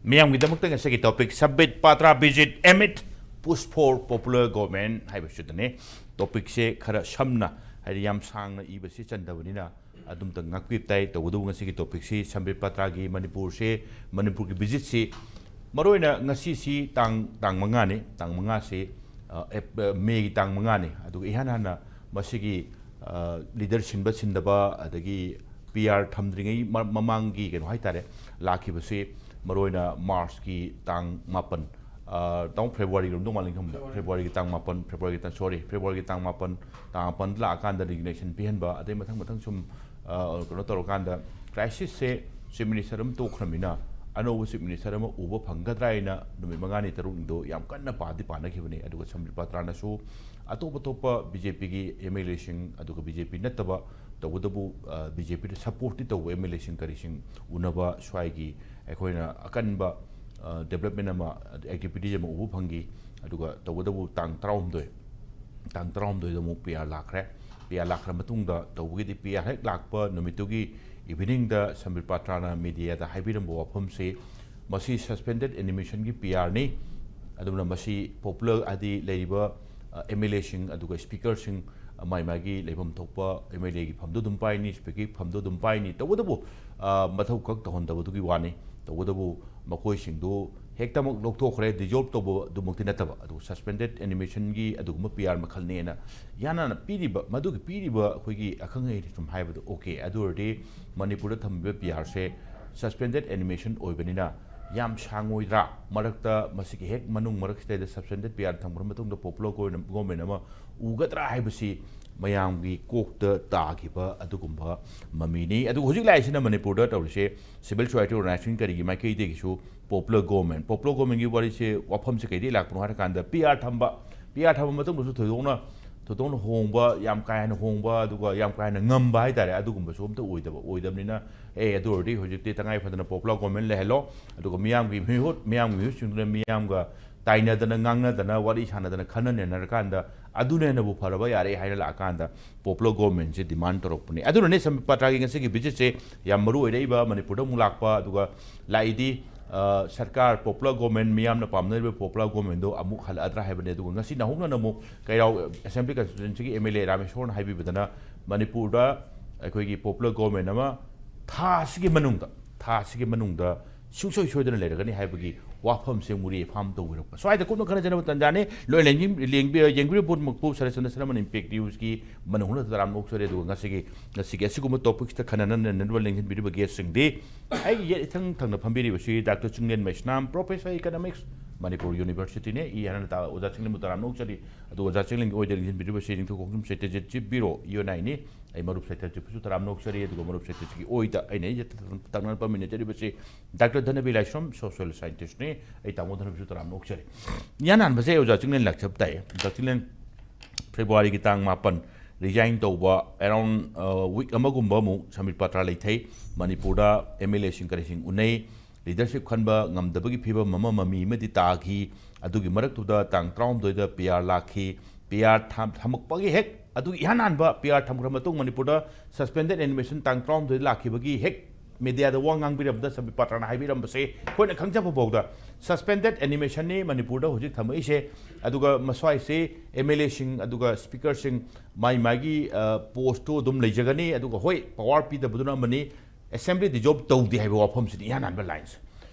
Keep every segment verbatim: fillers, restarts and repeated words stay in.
ꯃꯤꯌꯥꯝꯒꯤꯗꯃꯛꯇ ꯉꯁꯤꯒꯤ topic, Sambit Patra visit amid push for popular government ꯍꯥꯏꯕꯁꯤꯗꯅꯦ꯫ Topicꯁꯦ ꯈꯔ ꯁꯝꯅ, ꯍꯥꯏꯗꯤ ꯌꯥꯝ ꯁꯥꯡꯅ ꯏꯕꯁꯤ ꯆꯟꯗꯕꯅꯤꯅ ꯑꯗꯨꯝꯇꯪ ꯉꯥꯛꯄꯤꯕ ꯇꯥꯏ꯫ ꯇꯧꯕꯇꯕꯨ ꯉꯁꯤꯒꯤ topicꯁꯤ ꯁꯝꯕꯤꯠ ꯄꯥꯇ꯭ꯔꯥꯒꯤ ꯃꯅꯤꯄꯨꯔꯁꯦ, ꯃꯅꯤꯄꯨꯔꯒꯤ visitꯁꯤ, ꯃꯔꯨꯑꯣꯏꯅ ꯉꯁꯤꯁꯤ ꯇꯥꯡ, ꯇꯥꯡ ꯃꯉꯥꯅꯤ, ꯇꯥꯡ ꯃꯉꯥꯁꯤ, ꯑ, ꯑꯦꯞ-, ꯑ, ꯃꯦꯒꯤ ꯇꯥꯡ ꯃꯉꯥꯅꯤ꯫ ꯑꯗꯨꯒ ꯏꯍꯥꯟ ꯍꯥꯟꯅ ꯃꯁꯤꯒꯤ, ꯑ, leader ꯁꯤꯟꯕ ꯁꯤꯟꯗꯕ, ꯑꯗꯒꯤ P R ꯊꯝꯗ꯭ꯔꯤꯉꯩ ꯃ-, ꯃꯃꯥꯡꯒꯤ ꯀꯩꯅꯣ ꯍꯥꯏꯇꯥꯔꯦ, ꯂꯥꯛꯈꯤꯕꯁꯤ ꯃꯔꯨꯑꯣꯏꯅ Marchꯀꯤ ꯇꯥꯡ ꯃꯥꯄꯟ, ꯑ, ꯇꯥꯃꯣ, Februaryꯒꯤ ꯑꯣꯏꯔꯝꯗꯧ ꯃꯥꯜꯂꯤ ꯈꯟꯕꯗ, February꯫ Februaryꯒꯤ ꯇꯥꯡ ꯃꯥꯄꯟ, Februaryꯒꯤ ꯇꯥꯡ, sorry, Februaryꯒꯤ ꯇꯥꯡ ꯃꯥꯄꯟ, ꯇꯥꯡ ꯃꯥꯄꯟꯗ ꯂꯥꯛꯑꯀꯥꯟꯗ resignation ꯄꯤꯍꯟꯕ, ꯑꯗꯩ ꯃꯊꯪ ꯃꯊꯪ ꯁꯨꯝ, ꯑ, ꯀꯩꯅꯣ ꯇꯧꯔꯀꯥꯟꯗ crisisꯁꯦ Chief Minister ꯑꯃ ꯇꯣꯛꯈ꯭ꯔꯃꯤꯅ ꯑꯅꯧꯕ Chief Minister ꯑꯃ ꯎꯕ ꯐꯪꯒꯗ꯭ꯔꯥ ꯍꯥꯏꯅ ꯅꯨꯃꯤꯠ ꯃꯉꯥꯅꯤ ꯇꯔꯨꯛꯅꯤꯗꯣ ꯌꯥꯝ ꯀꯟꯅ ꯄꯥꯗꯤ ꯄꯥꯅꯈꯤꯕꯅꯤ꯫ ꯑꯗꯨꯒ ꯁꯝꯕꯤꯠ ꯄꯥꯇ꯭ꯔꯥꯅꯁꯨ ꯑꯇꯣꯞ ꯑꯇꯣꯞꯄ BJPꯒꯤ MLAꯁꯤꯡ, ꯑꯗꯨꯒ BJP ꯅꯠꯇꯕ, ꯇꯧꯕꯇꯕꯨ, ꯑ, BJPꯗ supportꯇꯤ ꯇꯧꯕ MLAꯁꯤꯡ ꯀꯔꯤꯁꯤꯡ ꯎꯅꯕ, ꯁ꯭ꯋꯥꯏꯒꯤ ꯑꯩꯈꯣꯏꯅ ꯑꯀꯟꯕ, ꯑ, development ꯑꯃ, activities ꯑꯃ ꯎꯕ ꯐꯪꯈꯤ꯫ ꯑꯗꯨꯒ ꯇꯧꯕꯇꯕꯨ ꯇꯥꯡ ꯇꯔꯥꯍꯨꯝꯗꯣꯏ, ꯇꯥꯡ ꯇꯔꯥꯍꯨꯝꯗꯣꯏꯗ ꯑꯃꯨꯛ P R ꯂꯥꯛꯈ꯭ꯔꯦ꯫ P R ꯂꯥꯛꯈ꯭ꯔ ꯃꯇꯨꯡꯗ ꯇꯧꯕꯒꯤꯗꯤ P R ꯍꯦꯛ ꯂꯥꯛꯄ ꯅꯨꯃꯤꯠꯇꯨꯒꯤ eveningꯗ ꯁꯝꯕꯤꯠ ꯄꯥꯇ꯭ꯔꯥꯅ mediaꯗ ꯍꯥꯏꯕꯤꯔꯝꯕ ꯋꯥꯐꯝꯁꯤ, ꯃꯁꯤ suspended animationꯒꯤ P Rꯅꯤ꯫ ꯑꯗꯨꯅ ꯃꯁꯤ popular, ꯍꯥꯏꯗꯤ ꯂꯩꯔꯤꯕ, ꯑ, MLAꯁꯤꯡ ꯑꯗꯨꯒ speakerꯁꯤꯡ, ꯑ, ꯃꯥꯏ ꯃꯥꯒꯤ ꯂꯩꯐꯝ ꯊꯣꯛꯄ MLAꯒꯤ ꯐꯝꯗꯨ ꯑꯗꯨꯝ ꯄꯥꯏꯅꯤ, speakerꯒꯤ ꯐꯝꯗꯨ ꯑꯗꯨꯝ ꯄꯥꯏꯅꯤ꯫ ꯇꯧꯕꯇꯕꯨ, ꯑ, ꯃꯊꯧ ꯈꯛ ꯇꯧꯍꯟꯗꯕꯗꯨꯒꯤ ꯋꯥꯅꯤ꯫ ꯇꯧꯕꯇꯕꯨ ꯃꯈꯣꯏꯁꯤꯡꯗꯨ ꯍꯦꯛꯇꯃꯛ ꯂꯧꯊꯣꯛꯈ꯭ꯔꯦ, dissolve ꯇꯧꯕꯗꯨꯃꯛꯇꯤ ꯅꯠꯇꯕ, ꯑꯗꯨ suspended animationꯒꯤ ꯑꯗꯨꯒꯨꯝꯕ P R ꯃꯈꯜꯅꯦꯅ ꯌꯥꯅꯅ ꯄꯤꯔꯤꯕ, ꯃꯗꯨꯒꯤ ꯄꯤꯔꯤꯕ ꯑꯩꯈꯣꯏꯒꯤ ꯑꯈꯪ ꯑꯍꯩꯅ ꯁꯨꯝ ꯍꯥꯏꯕꯗꯣ, okay, ꯑꯗꯨ ꯑꯣꯏꯔꯗꯤ ꯃꯅꯤꯄꯨꯔꯗ ꯊꯝꯃꯤꯕ P Rꯁꯦ suspended animation ꯑꯣꯏꯕꯅꯤꯅ ꯌꯥꯝ ꯁꯥꯡꯉꯣꯏꯗ꯭ꯔꯥ? ꯃꯔꯛꯇ ꯃꯁꯤꯒꯤ ꯍꯦꯛ ꯃꯅꯨꯡ ꯃꯔꯛꯁꯤꯗꯩꯗ suspended P R ꯊꯝꯈ꯭ꯔ ꯃꯇꯨꯡꯗ popular government ꯑꯃ ꯎꯒꯗ꯭ꯔꯥ ꯍꯥꯏꯕꯁꯤ ꯃꯌꯥꯝꯒꯤ ꯀꯣꯛꯇ ꯇꯥꯈꯤꯕ ꯑꯗꯨꯒꯨꯝꯕ ꯃꯃꯤꯅꯤ꯫ ꯑꯗꯨꯒ ꯍꯧꯖꯤꯛ ꯂꯥꯛꯏꯁꯤꯅ ꯃꯅꯤꯄꯨꯔꯗ ꯇꯧꯔꯤꯁꯦ civil society organization ꯀꯔꯤꯒꯤ ꯃꯥꯏꯀꯩꯗꯒꯤꯁꯨ popular government, popular governmentꯒꯤ ꯋꯥꯔꯤꯁꯦ, ꯋꯥꯐꯝꯁꯦ ꯀꯩꯗꯒꯤ ꯂꯥꯛꯄꯅꯣ ꯍꯥꯏꯔꯀꯥꯟꯗ P R ꯊꯝꯕ, P R ꯊꯝꯕ ꯃꯇꯨꯡꯗꯁꯨ ꯊꯣꯏꯗꯣꯛꯅ, ꯊꯣꯏꯗꯣꯛꯅ ꯍꯣꯡꯕ, ꯌꯥꯝ ꯀꯥ ꯍꯦꯟꯅ ꯍꯣꯡꯕ, ꯑꯗꯨꯒ ꯌꯥꯝ ꯀꯥ ꯍꯦꯟꯅ ꯉꯝꯕ ꯍꯥꯏꯇꯥꯔꯦ, ꯑꯗꯨꯒꯨꯝꯕꯁꯨ ꯑꯝꯇ ꯑꯣꯏꯗꯕ, ꯑꯣꯏꯗꯕꯅꯤꯅ, ꯑꯦ, ꯑꯗꯨ ꯑꯣꯏꯔꯗꯤ ꯍꯧꯖꯤꯛꯇꯤ ꯇꯉꯥꯏ ꯐꯗꯅ popular government ꯂꯩꯍꯜꯂꯣ, ꯑꯗꯨꯒ ꯃꯤꯌꯥꯝꯒꯤ ꯃꯤꯍꯨꯠ, ꯃꯤꯌꯥꯝꯒꯤ ꯃꯤꯍꯨꯠꯁꯤꯡꯗꯨꯅ ꯃꯤꯌꯥꯝꯒ ꯇꯥꯏꯅꯗꯅ, ꯉꯥꯡꯅꯗꯅ, ꯋꯥꯔꯤ ꯁꯥꯟꯅꯗꯅ, ꯈꯟꯅ ꯅꯩꯅꯔꯀꯥꯟꯗ ꯑꯗꯨꯅ ꯍꯦꯟꯅꯕꯨ ꯐꯔꯕ ꯌꯥꯔꯦ ꯍꯥꯏꯅ ꯂꯥꯛꯑꯀꯥꯟꯗ popular governmentꯁꯦ demand ꯇꯧꯔꯛꯄꯅꯦ꯫ ꯑꯗꯨꯅꯅꯦ ꯁꯝꯕꯤꯠ ꯄꯥꯇ꯭ꯔꯥꯒꯤ ꯉꯁꯤꯒꯤ visitꯁꯦ ꯌꯥꯝ ꯃꯔꯨ ꯑꯣꯏꯔꯛꯏꯕ, ꯃꯅꯤꯄꯨꯔꯗ ꯑꯃꯨꯛ ꯂꯥꯛꯄ, ꯑꯗꯨꯒ ꯂꯥꯛꯏꯗꯤ ꯑ, ꯁꯔꯀꯥꯔ, ꯄꯣꯄꯨꯂꯔ ꯒꯣꯔꯃꯦꯟ, ꯃꯤꯌꯥꯝꯅ ꯄꯥꯝꯅꯔꯤꯕ ꯄꯣꯄꯨꯂꯔ ꯒꯣꯔꯃꯦꯟꯗꯣ ꯑꯃꯨꯛ ꯍꯜꯂꯛꯑꯗ꯭ꯔꯥ ꯍꯥꯏꯕꯅꯤ꯫ ꯑꯗꯨꯒ ꯉꯁꯤ ꯅꯧꯍꯧꯅꯅ ꯑꯃꯨꯛ ꯀꯩꯔꯥꯎ ꯑꯦꯁꯦꯝꯕ꯭ꯂꯤ ꯀꯟꯁꯇꯤꯇ꯭ꯋꯦꯟꯁꯤꯒꯤ ꯑꯦꯝ ꯑꯦꯜ ꯑꯦ ꯔꯥꯃꯦꯁꯣꯔꯅ ꯍꯥꯏꯕꯤꯕꯗꯅ, ꯃꯅꯤꯄꯨꯔꯗ ꯑꯩꯈꯣꯏꯒꯤ ꯄꯣꯄꯨꯂꯔ ꯒꯣꯔꯃꯦꯟ ꯑꯃ ꯊꯥ ꯑꯁꯤꯒꯤ ꯃꯅꯨꯡꯗ, ꯊꯥ ꯑꯁꯤꯒꯤ ꯃꯅꯨꯡꯗ ꯁꯨꯡꯁꯣꯏ ꯁꯣꯏꯗꯅ ꯂꯩꯔꯒꯅꯤ ꯍꯥꯏꯕꯒꯤ ꯋꯥꯐꯝꯁꯦ ꯑꯃꯨꯛ ꯔꯤꯑꯦꯐꯥꯝ ꯇꯧꯕꯤꯔꯛꯄ꯫ ꯁ꯭ꯋꯥꯏꯗ ꯀꯨꯞꯅ ꯈꯟꯅꯖꯅꯕ ꯇꯥꯟꯖꯥꯅꯤ꯫ ꯂꯣꯏ ꯂꯦꯡꯖꯤꯟ-, ꯂꯦꯡꯕꯤ-, ꯌꯦꯡꯕꯤꯔꯤꯕ ꯄꯨꯝꯅꯃꯛꯄꯨ ꯁꯔꯠꯆꯟꯗ꯭ꯔ ꯁꯔꯃꯟ ꯏꯝꯄꯦꯛ ꯅ꯭ꯌꯨꯁꯀꯤ ꯃꯅꯨꯡ ꯍꯨꯠꯅ ꯇꯔꯥꯝꯅ ꯑꯣꯛꯆꯔꯤ꯫ ꯑꯗꯨꯒ ꯉꯁꯤꯒꯤ, ꯉꯁꯤꯒꯤ ꯑꯁꯤꯒꯨꯝꯕ ꯇꯣꯄꯤꯛꯁꯇ ꯈꯟꯅꯅ ꯅꯩꯅꯅꯕ ꯂꯦꯡꯁꯤꯟꯕꯤꯔꯤꯕ ꯒꯦꯁꯁꯤꯡꯗꯤ, ꯑꯩꯒꯤ ꯌꯦꯠ ꯏꯊꯪ ꯊꯪꯅ ꯐꯝꯕꯤꯔꯤꯕꯁꯤ doctor Chinglen Maisnam, professor economics, Manipur ꯌꯨꯅꯤꯚꯔꯁꯤꯇꯤꯅꯦ꯫ ꯏꯍꯥꯟ ꯍꯥꯟꯅ ꯇꯥ-, ꯑꯣꯖꯥ ꯆꯤꯡꯂꯦꯟꯕꯨ ꯇꯔꯥꯝꯅ ꯑꯣꯛꯆꯔꯤ꯫ ꯑꯗꯨꯒ ꯑꯣꯖꯥ ꯆꯤꯡꯂꯦꯟꯒꯤ ꯑꯣꯏꯗ ꯂꯦꯡꯁꯤꯟꯕꯤꯔꯤꯕꯁꯤ ꯅꯤꯡꯊꯧ ꯈꯣꯡꯖꯨꯝ ꯁꯥꯍꯤꯇ꯭ꯌꯖꯤꯠ ꯆꯤꯞ ꯕ꯭ꯌꯨꯔꯣ, ꯌꯨ ꯑꯦꯟ ꯑꯥꯏꯅꯤ꯫ ꯑꯩ ꯃꯔꯨꯞ ꯁꯥꯍꯤꯇ꯭ꯌꯖꯤꯠꯄꯨꯁꯨ ꯇꯔꯥꯝꯅ ꯑꯣꯛꯆꯔꯤ꯫ ꯑꯗꯨꯒ ꯃꯔꯨꯞ ꯁꯥꯍꯤꯇ꯭ꯌꯖꯤꯠꯀꯤ ꯑꯣꯏꯗ ꯑꯩꯅ ꯑꯩ ꯇꯛꯅꯅ ꯄꯥꯃꯤꯟꯅꯖꯔꯤꯕꯁꯤ ꯗꯥꯛꯇꯔ ꯙꯅꯕꯤꯔ ꯂꯥꯏꯁ꯭ꯔꯝ, ꯁꯣꯁꯤꯌꯦꯜ ꯁꯥꯏꯟꯇꯤꯁꯅꯤ꯫ ꯑꯩ ꯇꯥꯃꯣ ꯙꯅꯕꯤꯁꯨ ꯇꯔꯥꯝꯅ ꯑꯣꯛꯆꯔꯤ꯫ ꯏꯍꯥꯟ ꯍꯥꯟꯕꯁꯦ ꯑꯣꯖꯥ ꯆꯤꯡꯂꯦꯟ ꯂꯥꯛꯆꯕ ꯇꯥꯏ꯫ ꯑꯣꯖꯥ ꯆꯤꯡꯂꯦꯟ ꯐꯦꯕ꯭ꯔꯨꯋꯥꯔꯤꯒꯤ ꯇꯥꯡ ꯃꯥꯄꯟ ꯔꯤꯖꯥꯏꯟ ꯇꯧꯕ, ꯑꯦꯔꯥꯎꯟ, ꯑ, ꯋꯤꯛ ꯑꯃꯒꯨꯝꯕ ꯑꯃꯨꯛ ꯁꯝꯕꯤꯠ ꯄꯥꯇ꯭ꯔꯥ ꯂꯩꯊꯩ꯫ ꯃꯅꯤꯄꯨꯔꯗ ꯑꯦꯝ ꯑꯦꯜ ꯑꯦꯁꯤꯡ ꯀꯔꯤꯁꯤꯡ ꯎꯅꯩ, ꯂꯤꯗꯔꯁꯤꯞ ꯈꯟꯕ ꯉꯝꯗꯕꯒꯤ ꯐꯤꯕꯝ ꯑꯃ ꯃꯃꯤ ꯑꯃꯗꯤ ꯇꯥꯈꯤ꯫ ꯑꯗꯨꯒꯤ ꯃꯔꯛꯇꯨꯗ ꯇꯥꯡ ꯇꯔꯥꯍꯨꯝꯗꯣꯏꯗ ꯄꯤ ꯑꯥꯔ ꯂꯥꯛꯈꯤ꯫ ꯄꯤ ꯑꯥꯔ ꯊꯝ-, ꯊꯝꯃꯛꯄꯒꯤ ꯍꯦꯛ, ꯑꯗꯨꯒꯤ ꯏꯍꯥꯟ ꯍꯥꯟꯕ ꯄꯤ ꯑꯥꯔ ꯊꯝꯈ꯭ꯔ ꯃꯇꯨꯡ ꯃꯅꯤꯄꯨꯔꯗ ꯁꯁꯄꯦꯟꯗꯦꯠ ꯑꯦꯅꯤꯃꯦꯁꯟ ꯇꯥꯡ ꯇꯔꯥꯍꯨꯝꯗꯣꯏꯗ ꯂꯥꯛꯈꯤꯕꯒꯤ ꯍꯦꯛ ꯃꯦꯗꯤꯌꯥꯗ ꯋꯥ ꯉꯥꯡꯕꯤꯔꯝꯕꯗ ꯁꯝꯕꯤꯠ ꯄꯥꯇ꯭ꯔꯥꯅ ꯍꯥꯏꯕꯤꯔꯝꯕꯁꯦ ꯑꯩꯈꯣꯏꯅ ꯈꯪꯖꯕ ꯐꯥꯎꯗ ꯁꯁꯄꯦꯟꯗꯦꯠ ꯑꯦꯅꯤꯃꯦꯁꯟꯅꯤ ꯃꯅꯤꯄꯨꯔꯗ ꯍꯧꯖꯤꯛ ꯊꯝꯃꯛꯏꯁꯦ꯫ ꯑꯗꯨꯒ ꯃꯁ꯭ꯋꯥꯏꯁꯦ ꯑꯦꯝ ꯑꯦꯜ ꯑꯦꯁꯤꯡ ꯑꯗꯨꯒ ꯁ꯭ꯄꯤꯀꯔꯁꯤꯡ ꯃꯥꯏ ꯃꯥꯒꯤ, ꯑ, ꯄꯣꯁꯇꯨ ꯑꯗꯨꯝ ꯂꯩꯖꯒꯅꯤ꯫ ꯑꯗꯨꯒ ꯍꯣꯏ, ꯄꯋꯥꯔ ꯄꯤꯗꯕꯗꯨꯅ ꯑꯃꯅꯤ, ꯑꯦꯁꯦꯝꯕ꯭ꯂꯤ ꯗꯤꯖꯣꯜꯕ ꯇꯧꯗꯦ ꯍꯥꯏꯕ ꯋꯥꯐꯝꯁꯤꯅꯤ ꯏꯍꯥꯟ ꯍꯥꯟꯕ ꯂꯥꯏꯟꯁꯦ꯫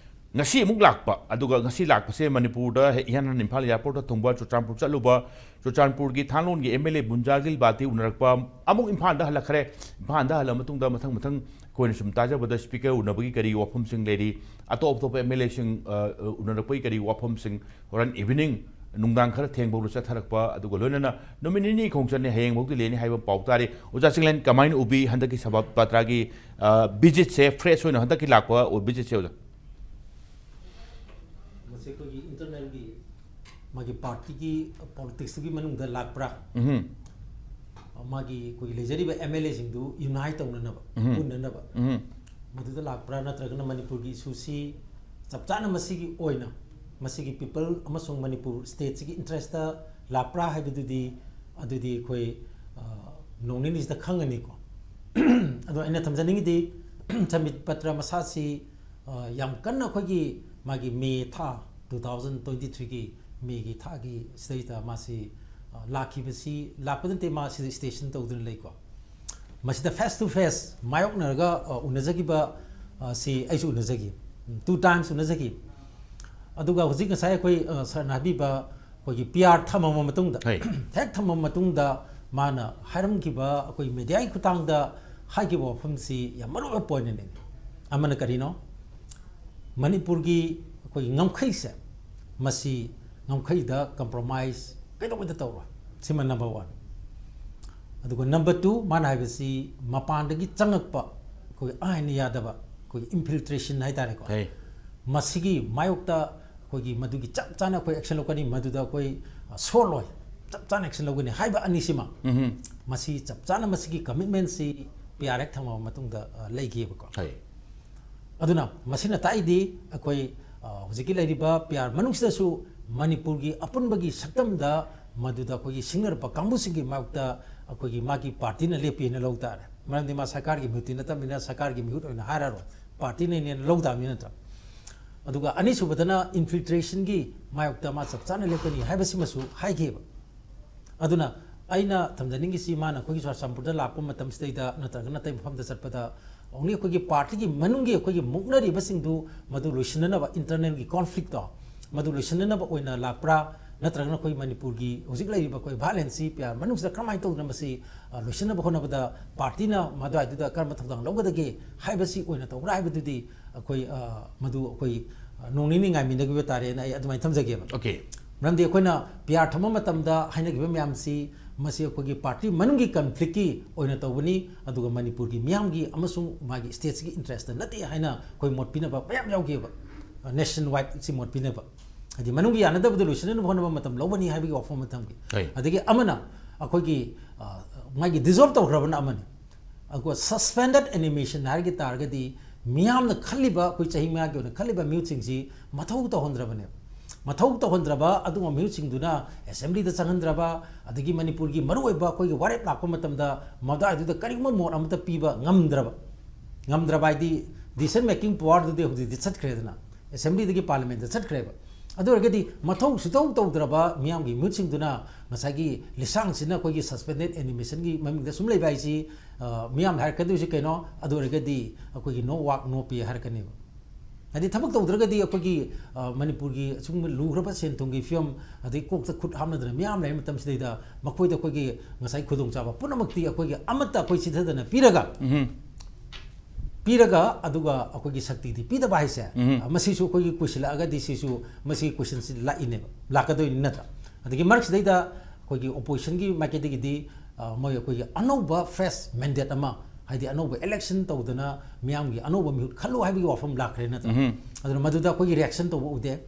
ꯉꯁꯤ ꯑꯃꯨꯛ ꯂꯥꯛꯄ, ꯑꯗꯨꯒ ꯉꯁꯤ ꯂꯥꯛꯄꯁꯦ ꯃꯅꯤꯄꯨꯔꯗ ꯍꯦꯛ ꯏꯍꯥꯟ ꯍꯥꯟꯅ ꯏꯝꯐꯥꯜ ꯑꯦꯌꯥꯔꯄꯣꯔꯠꯇ ꯊꯨꯡꯕ, ꯆꯨꯔꯆꯥꯟꯄꯨꯔ ꯆꯠꯂꯨꯕ, ꯆꯨꯔꯆꯥꯟꯄꯨꯔꯒꯤ ꯊꯥꯡꯂꯣꯟꯒꯤ ꯑꯦꯝ ꯑꯦꯜ ꯑꯦ ꯕꯨꯟꯖꯥꯒꯤꯜ ꯕꯥꯇꯤ ꯎꯅꯔꯛꯄ, ꯑꯃꯨꯛ ꯏꯝꯐꯥꯜꯗ ꯍꯜꯂꯛꯈ꯭ꯔꯦ꯫ ꯏꯝꯐꯥꯜꯗ ꯍꯜꯂꯛꯑ ꯃꯇꯨꯡꯗ ꯃꯊꯪ ꯃꯊꯪ ꯑꯩꯈꯣꯏꯅ ꯁꯨꯝ ꯇꯥꯖꯕꯗ ꯁ꯭ꯄꯤꯀꯔ ꯎꯅꯕꯒꯤ ꯀꯔꯤ ꯋꯥꯐꯝꯁꯤꯡ ꯂꯩꯔꯤ, ꯑꯇꯣꯞ ꯑꯇꯣꯞꯄ ꯑꯦꯝ ꯑꯦꯜ ꯑꯦꯁꯤꯡ, ꯑ, ꯎꯅꯔꯛꯄꯒꯤ ꯀꯔꯤ ꯋꯥꯐꯝꯁꯤꯡ, ꯍꯣꯔꯦꯟ ꯏꯚꯤꯅꯤꯡ, ꯅꯨꯡꯗꯥꯡ ꯈꯔ ꯊꯦꯡꯕꯧꯗ ꯆꯠꯊꯔꯛꯄ, ꯑꯗꯨꯒ ꯂꯣꯏꯅꯅ ꯅꯨꯃꯤꯠ ꯅꯤꯅꯤ ꯈꯣꯡ ꯆꯠꯅꯤ, ꯍꯌꯦꯡꯐꯧꯗꯤ ꯂꯩꯅꯤ ꯍꯥꯏꯕ ꯄꯥꯎ ꯇꯥꯔꯤ꯫ ꯑꯣꯖꯥ ꯆꯤꯡꯂꯦꯟ, ꯀꯃꯥꯏꯅ ꯎꯕꯤ ꯍꯟꯗꯛꯀꯤ ꯁꯝꯕꯤꯠ ꯄꯥꯇ꯭ꯔꯥꯒꯤ, ꯑ, ꯚꯤꯖꯤꯠꯁꯦ, ꯐ꯭ꯔꯦꯁ ꯑꯣꯏꯅ ꯍꯟꯗꯛꯀꯤ ꯂꯥꯛꯄ ꯚꯤꯖꯤꯠꯁꯦ, ꯑꯣꯖꯥ? ꯃꯁꯤ ꯑꯩꯈꯣꯏꯒꯤ ꯏꯟꯇꯔꯅꯦꯜꯒꯤ ꯃꯥꯒꯤ ꯄꯥꯔꯇꯤꯒꯤ ꯄꯣꯂꯤꯇꯤꯛꯁꯇꯨꯒꯤ ꯃꯅꯨꯡꯗ ꯂꯥꯛꯄ꯭ꯔꯥ? ꯎꯝ꯫ ꯃꯥꯒꯤ ꯑꯩꯈꯣꯏꯒꯤ ꯂꯩꯖꯔꯤꯕ ꯑꯦꯝ ꯑꯦꯜ ꯑꯦꯁꯤꯡꯗꯨ ꯌꯨꯅꯥꯏꯠ ꯇꯧꯅꯅꯕ, ꯎꯝ꯫ ꯄꯨꯟꯅꯅꯕ, ꯎꯝ꯫ ꯃꯗꯨꯗ ꯂꯥꯛꯄ꯭ꯔꯥ, ꯅꯠꯇ꯭ꯔꯒꯅ ꯃꯅꯤꯄꯨꯔꯒꯤ ꯏꯁꯨꯁꯤ ꯆꯞ ꯆꯥꯅ ꯃꯁꯤꯒꯤ ꯑꯣꯏꯅ, ꯃꯁꯤꯒꯤ ꯄꯤꯄꯜ ꯑꯃꯁꯨꯡ ꯃꯅꯤꯄꯨꯔ ꯁ꯭ꯇꯦꯠꯁꯤꯒꯤ ꯏꯟꯇꯔꯦꯁꯇ ꯂꯥꯛꯄ꯭ꯔꯥ ꯍꯥꯏꯕꯗꯨꯗꯤ, ꯑꯗꯨꯗꯤ ꯑꯩꯈꯣꯏ, ꯑ, ꯅꯣꯡ ꯅꯤꯅꯤꯁꯤꯗ ꯈꯪꯒꯅꯤꯀꯣ꯫ ꯑꯗꯣ ꯑꯩꯅ ꯊꯝꯖꯅꯤꯡꯉꯤꯗꯤ, ꯁꯝꯕꯤꯠ ꯄꯇ꯭ꯔ ꯃꯁꯥꯁꯤ ꯑ, ꯌꯥꯝ ꯀꯟꯅ ꯑꯩꯈꯣꯏꯒꯤ ꯃꯥꯒꯤ ꯃꯦ ꯊꯥ, ꯇꯨ ꯊꯥꯎꯖꯟ ꯇ꯭ꯋꯦꯟꯇꯤ ꯊ꯭ꯔꯤꯒꯤ ꯃꯦꯒꯤ ꯊꯥꯒꯤ ꯁꯤꯗꯩꯗ ꯃꯥꯁꯤ, ꯑ, ꯂꯥꯛꯈꯤꯕꯁꯤ, ꯂꯥꯛꯄ ꯅꯠꯇꯦ, ꯃꯥ ꯁꯤꯗ ꯁ꯭ꯇꯦꯁꯟ ꯇꯧꯗꯨꯅ ꯂꯩꯀꯣ꯫ ꯃꯁꯤꯗ face to face ꯃꯥꯌꯣꯛꯅꯔꯒ, ꯑ, ꯎꯅꯖꯈꯤꯕ, ꯑ, ꯁꯤ ꯑꯩꯁꯨ ꯎꯅꯖꯈꯤ꯫ ꯎꯝ, two times ꯎꯅꯖꯈꯤ꯫ ꯑꯗꯨꯒ ꯍꯧꯖꯤꯛ ꯉꯁꯥꯏ ꯑꯩꯈꯣꯏ, ꯑ, ꯁꯥꯔꯅ ꯍꯥꯏꯕꯤꯕ ꯑꯩꯈꯣꯏꯒꯤ ꯄꯤ ꯑꯥꯔ ꯊꯝꯃꯕ ꯃꯇꯨꯡꯗ, ꯍꯩ꯫ ꯍꯦꯛ ꯊꯝꯃꯕ ꯃꯇꯨꯡꯗ ꯃꯥꯅ ꯍꯥꯏꯔꯝꯈꯤꯕ, ꯑꯩꯈꯣꯏ ꯃꯦꯗꯤꯌꯥꯒꯤ ꯈꯨꯠꯊꯥꯡꯗ ꯍꯥꯏꯈꯤꯕ ꯋꯥꯐꯝꯁꯤ ꯌꯥꯝ ꯃꯔꯨ ꯑꯣꯏꯕ ꯄꯣꯏꯟꯠ ꯑꯅꯤꯅꯤ꯫ ꯑꯃꯅ ꯀꯔꯤꯅꯣ? ꯃꯅꯤꯄꯨꯔꯒꯤ ꯑꯩꯈꯣꯏꯒꯤ ꯉꯝꯈꯩꯁꯦ, ꯃꯁꯤ ꯉꯝꯈꯩꯗ ꯀꯝꯄ꯭ꯔꯣꯃꯥꯏꯁ ꯀꯩꯗꯧꯉꯩꯗ ꯇꯧꯔꯣꯏ꯫ ꯁꯤꯃ ꯅꯝꯕꯔ ꯋꯥꯟ꯫ ꯑꯗꯨꯒ ꯅꯝꯕꯔ ꯇꯨ, ꯃꯥꯅ ꯍꯥꯏꯕꯁꯤ ꯃꯄꯥꯟꯗꯒꯤ ꯆꯪꯉꯛꯄ ꯑꯩꯈꯣꯏꯒꯤ ꯑꯥꯏꯟ ꯌꯥꯗꯕ ꯑꯩꯈꯣꯏꯒꯤ ꯏꯟꯐꯤꯜꯇ꯭ꯔꯦꯁꯟ ꯍꯥꯏꯇꯥꯔꯦꯀꯣ꯫ ꯍꯩ꯫ ꯃꯁꯤꯒꯤ ꯃꯥꯌꯣꯛꯇ ꯑꯩꯈꯣꯏꯒꯤ ꯃꯗꯨꯒꯤ ꯆꯞ ꯆꯥꯅ ꯑꯩꯈꯣꯏ ꯑꯦꯛꯁꯟ ꯂꯧꯒꯅꯤ, ꯃꯗꯨꯗ ꯑꯩꯈꯣꯏ, ꯑ, ꯁꯣꯜꯂꯣꯏ, ꯆꯞ ꯆꯥꯅ ꯑꯦꯛꯁꯟ ꯂꯧꯒꯅꯤ ꯍꯥꯏꯕ ꯑꯅꯤꯁꯤꯃ, ꯎꯝꯍꯨꯝ꯫ ꯃꯁꯤ ꯆꯞ ꯆꯥꯅ ꯃꯁꯤꯒꯤ ꯀꯃꯤꯠꯃꯦꯟꯁꯤ ꯄꯤ ꯑꯥꯔ ꯍꯦꯛ ꯊꯝꯃꯕ ꯃꯇꯨꯡꯗ, ꯑ, ꯂꯩꯈꯤꯑꯕꯀꯣ꯫ ꯍꯩ꯫ ꯑꯗꯨꯅ ꯃꯁꯤꯅ ꯇꯥꯛꯏꯗꯤ ꯑꯩꯈꯣꯏ, ꯑ, ꯍꯧꯖꯤꯛꯀꯤ ꯂꯩꯔꯤꯕ ꯄꯤ ꯑꯥꯔ ꯃꯅꯨꯡꯁꯤꯗꯁꯨ ꯃꯅꯤꯄꯨꯔꯒꯤ ꯑꯄꯨꯟꯕꯒꯤ ꯁꯛꯇꯝꯗ ꯃꯗꯨꯗ ꯑꯩꯈꯣꯏꯒꯤ ꯁꯤꯡꯅꯔꯛꯄ ꯀꯥꯡꯕꯨꯁꯤꯡꯒꯤ ꯃꯥꯌꯣꯛꯇ ꯑꯩꯈꯣꯏꯒꯤ ꯃꯥꯒꯤ ꯄꯥꯔꯇꯤꯅ ꯂꯦꯞꯄꯤꯅ ꯂꯧ ꯇꯥꯔꯦ꯫ ꯃꯔꯝꯗꯤ ꯃꯥ ꯁꯔꯀꯥꯔꯒꯤ ꯃꯤꯍꯨꯠꯇꯤ ꯅꯠꯇꯕꯅꯤꯅ ꯁꯔꯀꯥꯔꯒꯤ ꯃꯤꯍꯨꯠ ꯑꯣꯏꯅ ꯍꯥꯏꯔꯔꯣꯏ, ꯄꯥꯔꯇꯤꯅ ꯂꯧ ꯇꯥꯕꯅꯤ ꯅꯠꯇ꯭ꯔꯥ? ꯑꯗꯨꯒ ꯑꯅꯤꯁꯨꯕꯗꯅ ꯏꯟꯐꯤꯜꯇ꯭ꯔꯦꯁꯟꯒꯤ ꯃꯥꯌꯣꯛꯇ ꯃꯥ ꯆꯞ ꯆꯥꯅ ꯂꯦꯞꯀꯅꯤ ꯍꯥꯏꯕꯁꯤꯃꯁꯨ ꯍꯥꯏꯈꯤꯑꯕ꯫ ꯑꯗꯨꯅ ꯑꯩꯅ ꯊꯝꯖꯅꯤꯡꯉꯤꯁꯤ, ꯃꯥꯅ ꯑꯩꯈꯣꯏꯒꯤ ꯆꯨꯔꯆꯥꯟꯄꯨꯔꯗ ꯂꯥꯛꯄ ꯃꯇꯝꯁꯤꯗꯩꯗ ꯅꯠꯇ꯭ꯔꯒꯅ ꯑꯇꯩ ꯃꯐꯝꯗ ꯆꯠꯄꯗ only ꯑꯩꯈꯣꯏꯒꯤ ꯄꯥꯔꯇꯤꯒꯤ ꯃꯅꯨꯡꯒꯤ ꯑꯩꯈꯣꯏꯒꯤ ꯃꯨꯛꯅꯔꯤꯕꯁꯤꯡꯗꯨ ꯃꯗꯨ ꯂꯣꯏꯁꯤꯟꯅꯅꯕ, ꯏꯟꯇꯔꯅꯦꯜꯒꯤ ꯀꯣꯟꯐ꯭ꯂꯤꯛꯇꯣ ꯃꯗꯨ ꯂꯣꯏꯁꯤꯟꯅꯅꯕ ꯑꯣꯏꯅ ꯂꯥꯛꯄ꯭ꯔꯥ, ꯅꯠꯇ꯭ꯔꯒꯅ ꯑꯩꯈꯣꯏ ꯃꯅꯤꯄꯨꯔꯒꯤ ꯍꯧꯖꯤꯛ ꯂꯩꯔꯤꯕ ꯑꯩꯈꯣꯏ ꯚꯥꯏꯂꯦꯟꯁꯁꯤ ꯄꯤ ꯑꯥꯔ ꯃꯅꯨꯡꯁꯤꯗ ꯀꯔꯝꯍꯥꯏꯅ ꯇꯧꯗꯅ ꯃꯁꯤ, ꯑ, ꯂꯣꯏꯁꯤꯟꯅꯕ ꯍꯣꯠꯅꯕꯗ ꯄꯥꯔꯇꯤꯅ ꯃꯗꯨꯋꯥꯏꯗꯨꯗ ꯀꯔꯝꯕ ꯊꯧꯗꯥꯡ ꯂꯧꯒꯗꯒꯦ ꯍꯥꯏꯕꯁꯤ ꯑꯣꯏꯅ ꯇꯧꯕ꯭ꯔꯥ ꯍꯥꯏꯕꯗꯨꯗꯤ ꯑꯩꯈꯣꯏ, ꯑ, ꯃꯗꯨ ꯑꯩꯈꯣꯏ, ꯑ, ꯅꯣꯡ ꯅꯤꯅꯤ ꯉꯥꯏꯃꯤꯟꯅꯈꯤꯕ ꯇꯥꯔꯦꯅ ꯑꯩ ꯑꯗꯨꯃꯥꯏꯅ ꯊꯝꯖꯒꯦꯕ꯫ ꯑꯣꯀꯦ꯫ ꯃꯔꯝꯗꯤ ꯑꯩꯈꯣꯏꯅ ꯄꯤ ꯑꯥꯔ ꯊꯝꯕ ꯃꯇꯝꯗ ꯍꯥꯏꯅꯈꯤꯕ ꯃꯌꯥꯝꯁꯤ ꯃꯁꯤ ꯑꯩꯈꯣꯏꯒꯤ ꯄꯥꯔꯇꯤ ꯃꯅꯨꯡꯒꯤ ꯀꯟꯐ꯭ꯂꯤꯛꯀꯤ ꯑꯣꯏꯅ ꯇꯧꯕꯅꯤ, ꯑꯗꯨꯒ ꯃꯅꯤꯄꯨꯔꯒꯤ ꯃꯤꯌꯥꯝꯒꯤ ꯑꯃꯁꯨꯡ ꯃꯥꯒꯤ ꯁ꯭ꯇꯦꯠꯁꯤꯒꯤ ꯏꯟꯇꯔꯦꯁꯇ ꯅꯠꯇꯦ ꯍꯥꯏꯅ ꯑꯩꯈꯣꯏ ꯃꯣꯠ ꯄꯤꯅꯕ ꯃꯌꯥꯝ ꯌꯥꯎꯈꯤꯑꯕ꯫ ꯅꯦꯁꯟ ꯋꯥꯏꯗꯁꯤ ꯃꯣꯠ ꯄꯤꯅꯕ, ꯍꯥꯏꯗꯤ ꯃꯅꯨꯡꯒꯤ ꯌꯥꯅꯗꯕꯗꯨ ꯂꯣꯏꯁꯤꯟꯅꯕ ꯍꯣꯠꯅꯕ ꯃꯇꯝ ꯂꯧꯒꯅꯤ ꯍꯥꯏꯕꯒꯤ ꯋꯥꯐꯝ ꯑꯃ ꯊꯝꯈꯤ꯫ ꯍꯣꯏ꯫ ꯑꯗꯒꯤ ꯑꯃꯅ ꯑꯩꯈꯣꯏꯒꯤ, ꯑ, ꯃꯥꯒꯤ ꯗꯤꯖꯣꯜꯕ ꯇꯧꯈ꯭ꯔꯕꯅ ꯑꯃꯅꯤ꯫ ꯑꯗꯨꯒ suspended animation ꯍꯥꯏꯔꯒ ꯇꯥꯔꯒꯗꯤ ꯃꯤꯌꯥꯝꯅ ꯈꯜꯂꯤꯕ, ꯑꯩꯈꯣꯏ ꯆꯍꯤ ꯃꯉꯥꯒꯤ ꯑꯣꯏꯅ ꯈꯜꯂꯤꯕ ꯃꯤꯍꯨꯠꯁꯤꯡꯁꯤ ꯃꯊꯧ ꯇꯧꯍꯟꯗ꯭ꯔꯕꯅꯦꯕ꯫ ꯃꯊꯧ ꯇꯧꯍꯟꯗ꯭ꯔꯕ ꯑꯗꯨꯒꯨꯝꯕ ꯃꯤꯍꯨꯠꯁꯤꯡꯗꯨꯅ ꯑꯦꯁꯦꯝꯕ꯭ꯂꯤꯗ ꯆꯪꯍꯟꯗ꯭ꯔꯕ, ꯑꯗꯒꯤ ꯃꯅꯤꯄꯨꯔꯒꯤ ꯃꯔꯨꯑꯣꯏꯕ ꯑꯩꯈꯣꯏꯒꯤ ꯋꯥꯔꯦꯞ ꯂꯥꯛꯄ ꯃꯇꯝꯗ ꯃꯗꯨꯋꯥꯏꯗꯨꯗ ꯀꯔꯤꯒꯨꯝꯕ ꯃꯣꯠ ꯑꯃꯠꯇ ꯄꯤꯕ ꯉꯝꯗ꯭ꯔꯕ, ꯉꯝꯗ꯭ꯔꯕ ꯍꯥꯏꯗꯤ decision making powerꯗꯨꯗꯤ ꯍꯧꯖꯤꯛꯇꯤ ꯆꯠꯈ꯭ꯔꯦꯗꯅ, assemblyꯗꯒꯤ parliamentꯇ ꯆꯠꯈ꯭ꯔꯦꯕ꯫ ꯑꯗꯨ ꯑꯣꯏꯔꯒꯗꯤ ꯃꯊꯧ ꯁꯨꯇꯧ ꯇꯧꯗ꯭ꯔꯕ ꯃꯤꯌꯥꯝꯒꯤ ꯃꯤꯍꯨꯠꯁꯤꯡꯗꯨꯅ ꯉꯁꯥꯏꯒꯤ ꯂꯤꯁꯥꯡꯁꯤꯟꯅ ꯑꯩꯈꯣꯏꯒꯤ suspended animationꯒꯤ ꯃꯃꯤꯡꯗ ꯁꯨꯝ ꯂꯩꯕ ꯍꯥꯏꯁꯤ, ꯑ, ꯃꯤꯌꯥꯝꯅ ꯍꯥꯏꯔꯛꯀꯗꯣꯏꯁꯤ ꯀꯩꯅꯣ? ꯑꯗꯨ ꯑꯣꯏꯔꯒꯗꯤ ꯑꯩꯈꯣꯏꯒꯤ no work no pay ꯍꯥꯏꯔꯛꯀꯅꯦꯕ꯫ ꯍꯥꯏꯗꯤ ꯊꯕꯛ ꯇꯧꯗ꯭ꯔꯒꯗꯤ ꯑꯩꯈꯣꯏꯒꯤ, ꯑ, ꯃꯅꯤꯄꯨꯔꯒꯤ ꯑꯁꯤꯒꯨꯝꯕ ꯂꯨꯈ꯭ꯔꯕ ꯁꯦꯟ ꯊꯨꯝꯒꯤ ꯐꯤꯕꯝ, ꯑꯗꯩ ꯀꯣꯛꯇ ꯈꯨꯠ ꯍꯥꯞꯅꯗꯅ ꯃꯤꯌꯥꯝ ꯂꯩꯔ ꯃꯇꯝꯁꯤꯗꯩꯗ ꯃꯈꯣꯏꯗ ꯑꯩꯈꯣꯏꯒꯤ ꯉꯁꯥꯏ ꯈꯨꯗꯣꯡꯆꯥꯕ ꯄꯨꯝꯅꯃꯛꯇꯤ ꯑꯩꯈꯣꯏꯒꯤ ꯑꯃꯠꯇ ꯑꯩꯈꯣꯏ ꯆꯤꯊꯗꯅ ꯄꯤꯔꯒ, ꯄꯤꯔꯒ ꯑꯗꯨꯒ ꯑꯩꯈꯣꯏꯒꯤ ꯁꯛꯇꯤꯗꯤ ꯄꯤꯗꯕ ꯍꯥꯏꯁꯦ, ꯎꯝ꯫ ꯑ, ꯃꯁꯤꯁꯨ ꯑꯩꯈꯣꯏꯒꯤ ꯀꯨꯏꯁꯤꯜꯂꯛꯑꯒꯗꯤ ꯁꯤꯁꯨ, ꯃꯁꯤꯒꯤ questionꯁꯤ ꯂꯥꯛꯏꯅꯦꯕ, ꯂꯥꯛꯀꯗꯣꯏꯅꯤ ꯅꯠꯇ꯭ꯔꯥ? ꯑꯗꯒꯤ ꯃꯔꯛꯁꯤꯗꯩꯗ ꯑꯩꯈꯣꯏꯒꯤ oppositionꯒꯤ ꯃꯥꯏꯀꯩꯗꯒꯤꯗꯤ, ꯑ, ꯃꯣꯏ ꯑꯩꯈꯣꯏꯒꯤ ꯑꯅꯧꯕ fresh mandate ꯑꯃ, ꯍꯥꯏꯗꯤ ꯑꯅꯧꯕ election ꯇꯧꯗꯅ ꯃꯤꯌꯥꯝꯒꯤ ꯑꯅꯧꯕ ꯃꯤꯍꯨꯠ ꯈꯜꯂꯨ ꯍꯥꯏꯕꯒꯤ ꯋꯥꯐꯝ ꯂꯥꯛꯈ꯭ꯔꯦ ꯅꯠꯇ꯭ꯔꯥ? ꯎꯝ꯫ ꯑꯗꯨꯅ ꯃꯗꯨꯗ ꯑꯩꯈꯣꯏꯒꯤ reaction ꯇꯧꯕ ꯎꯗꯦ꯫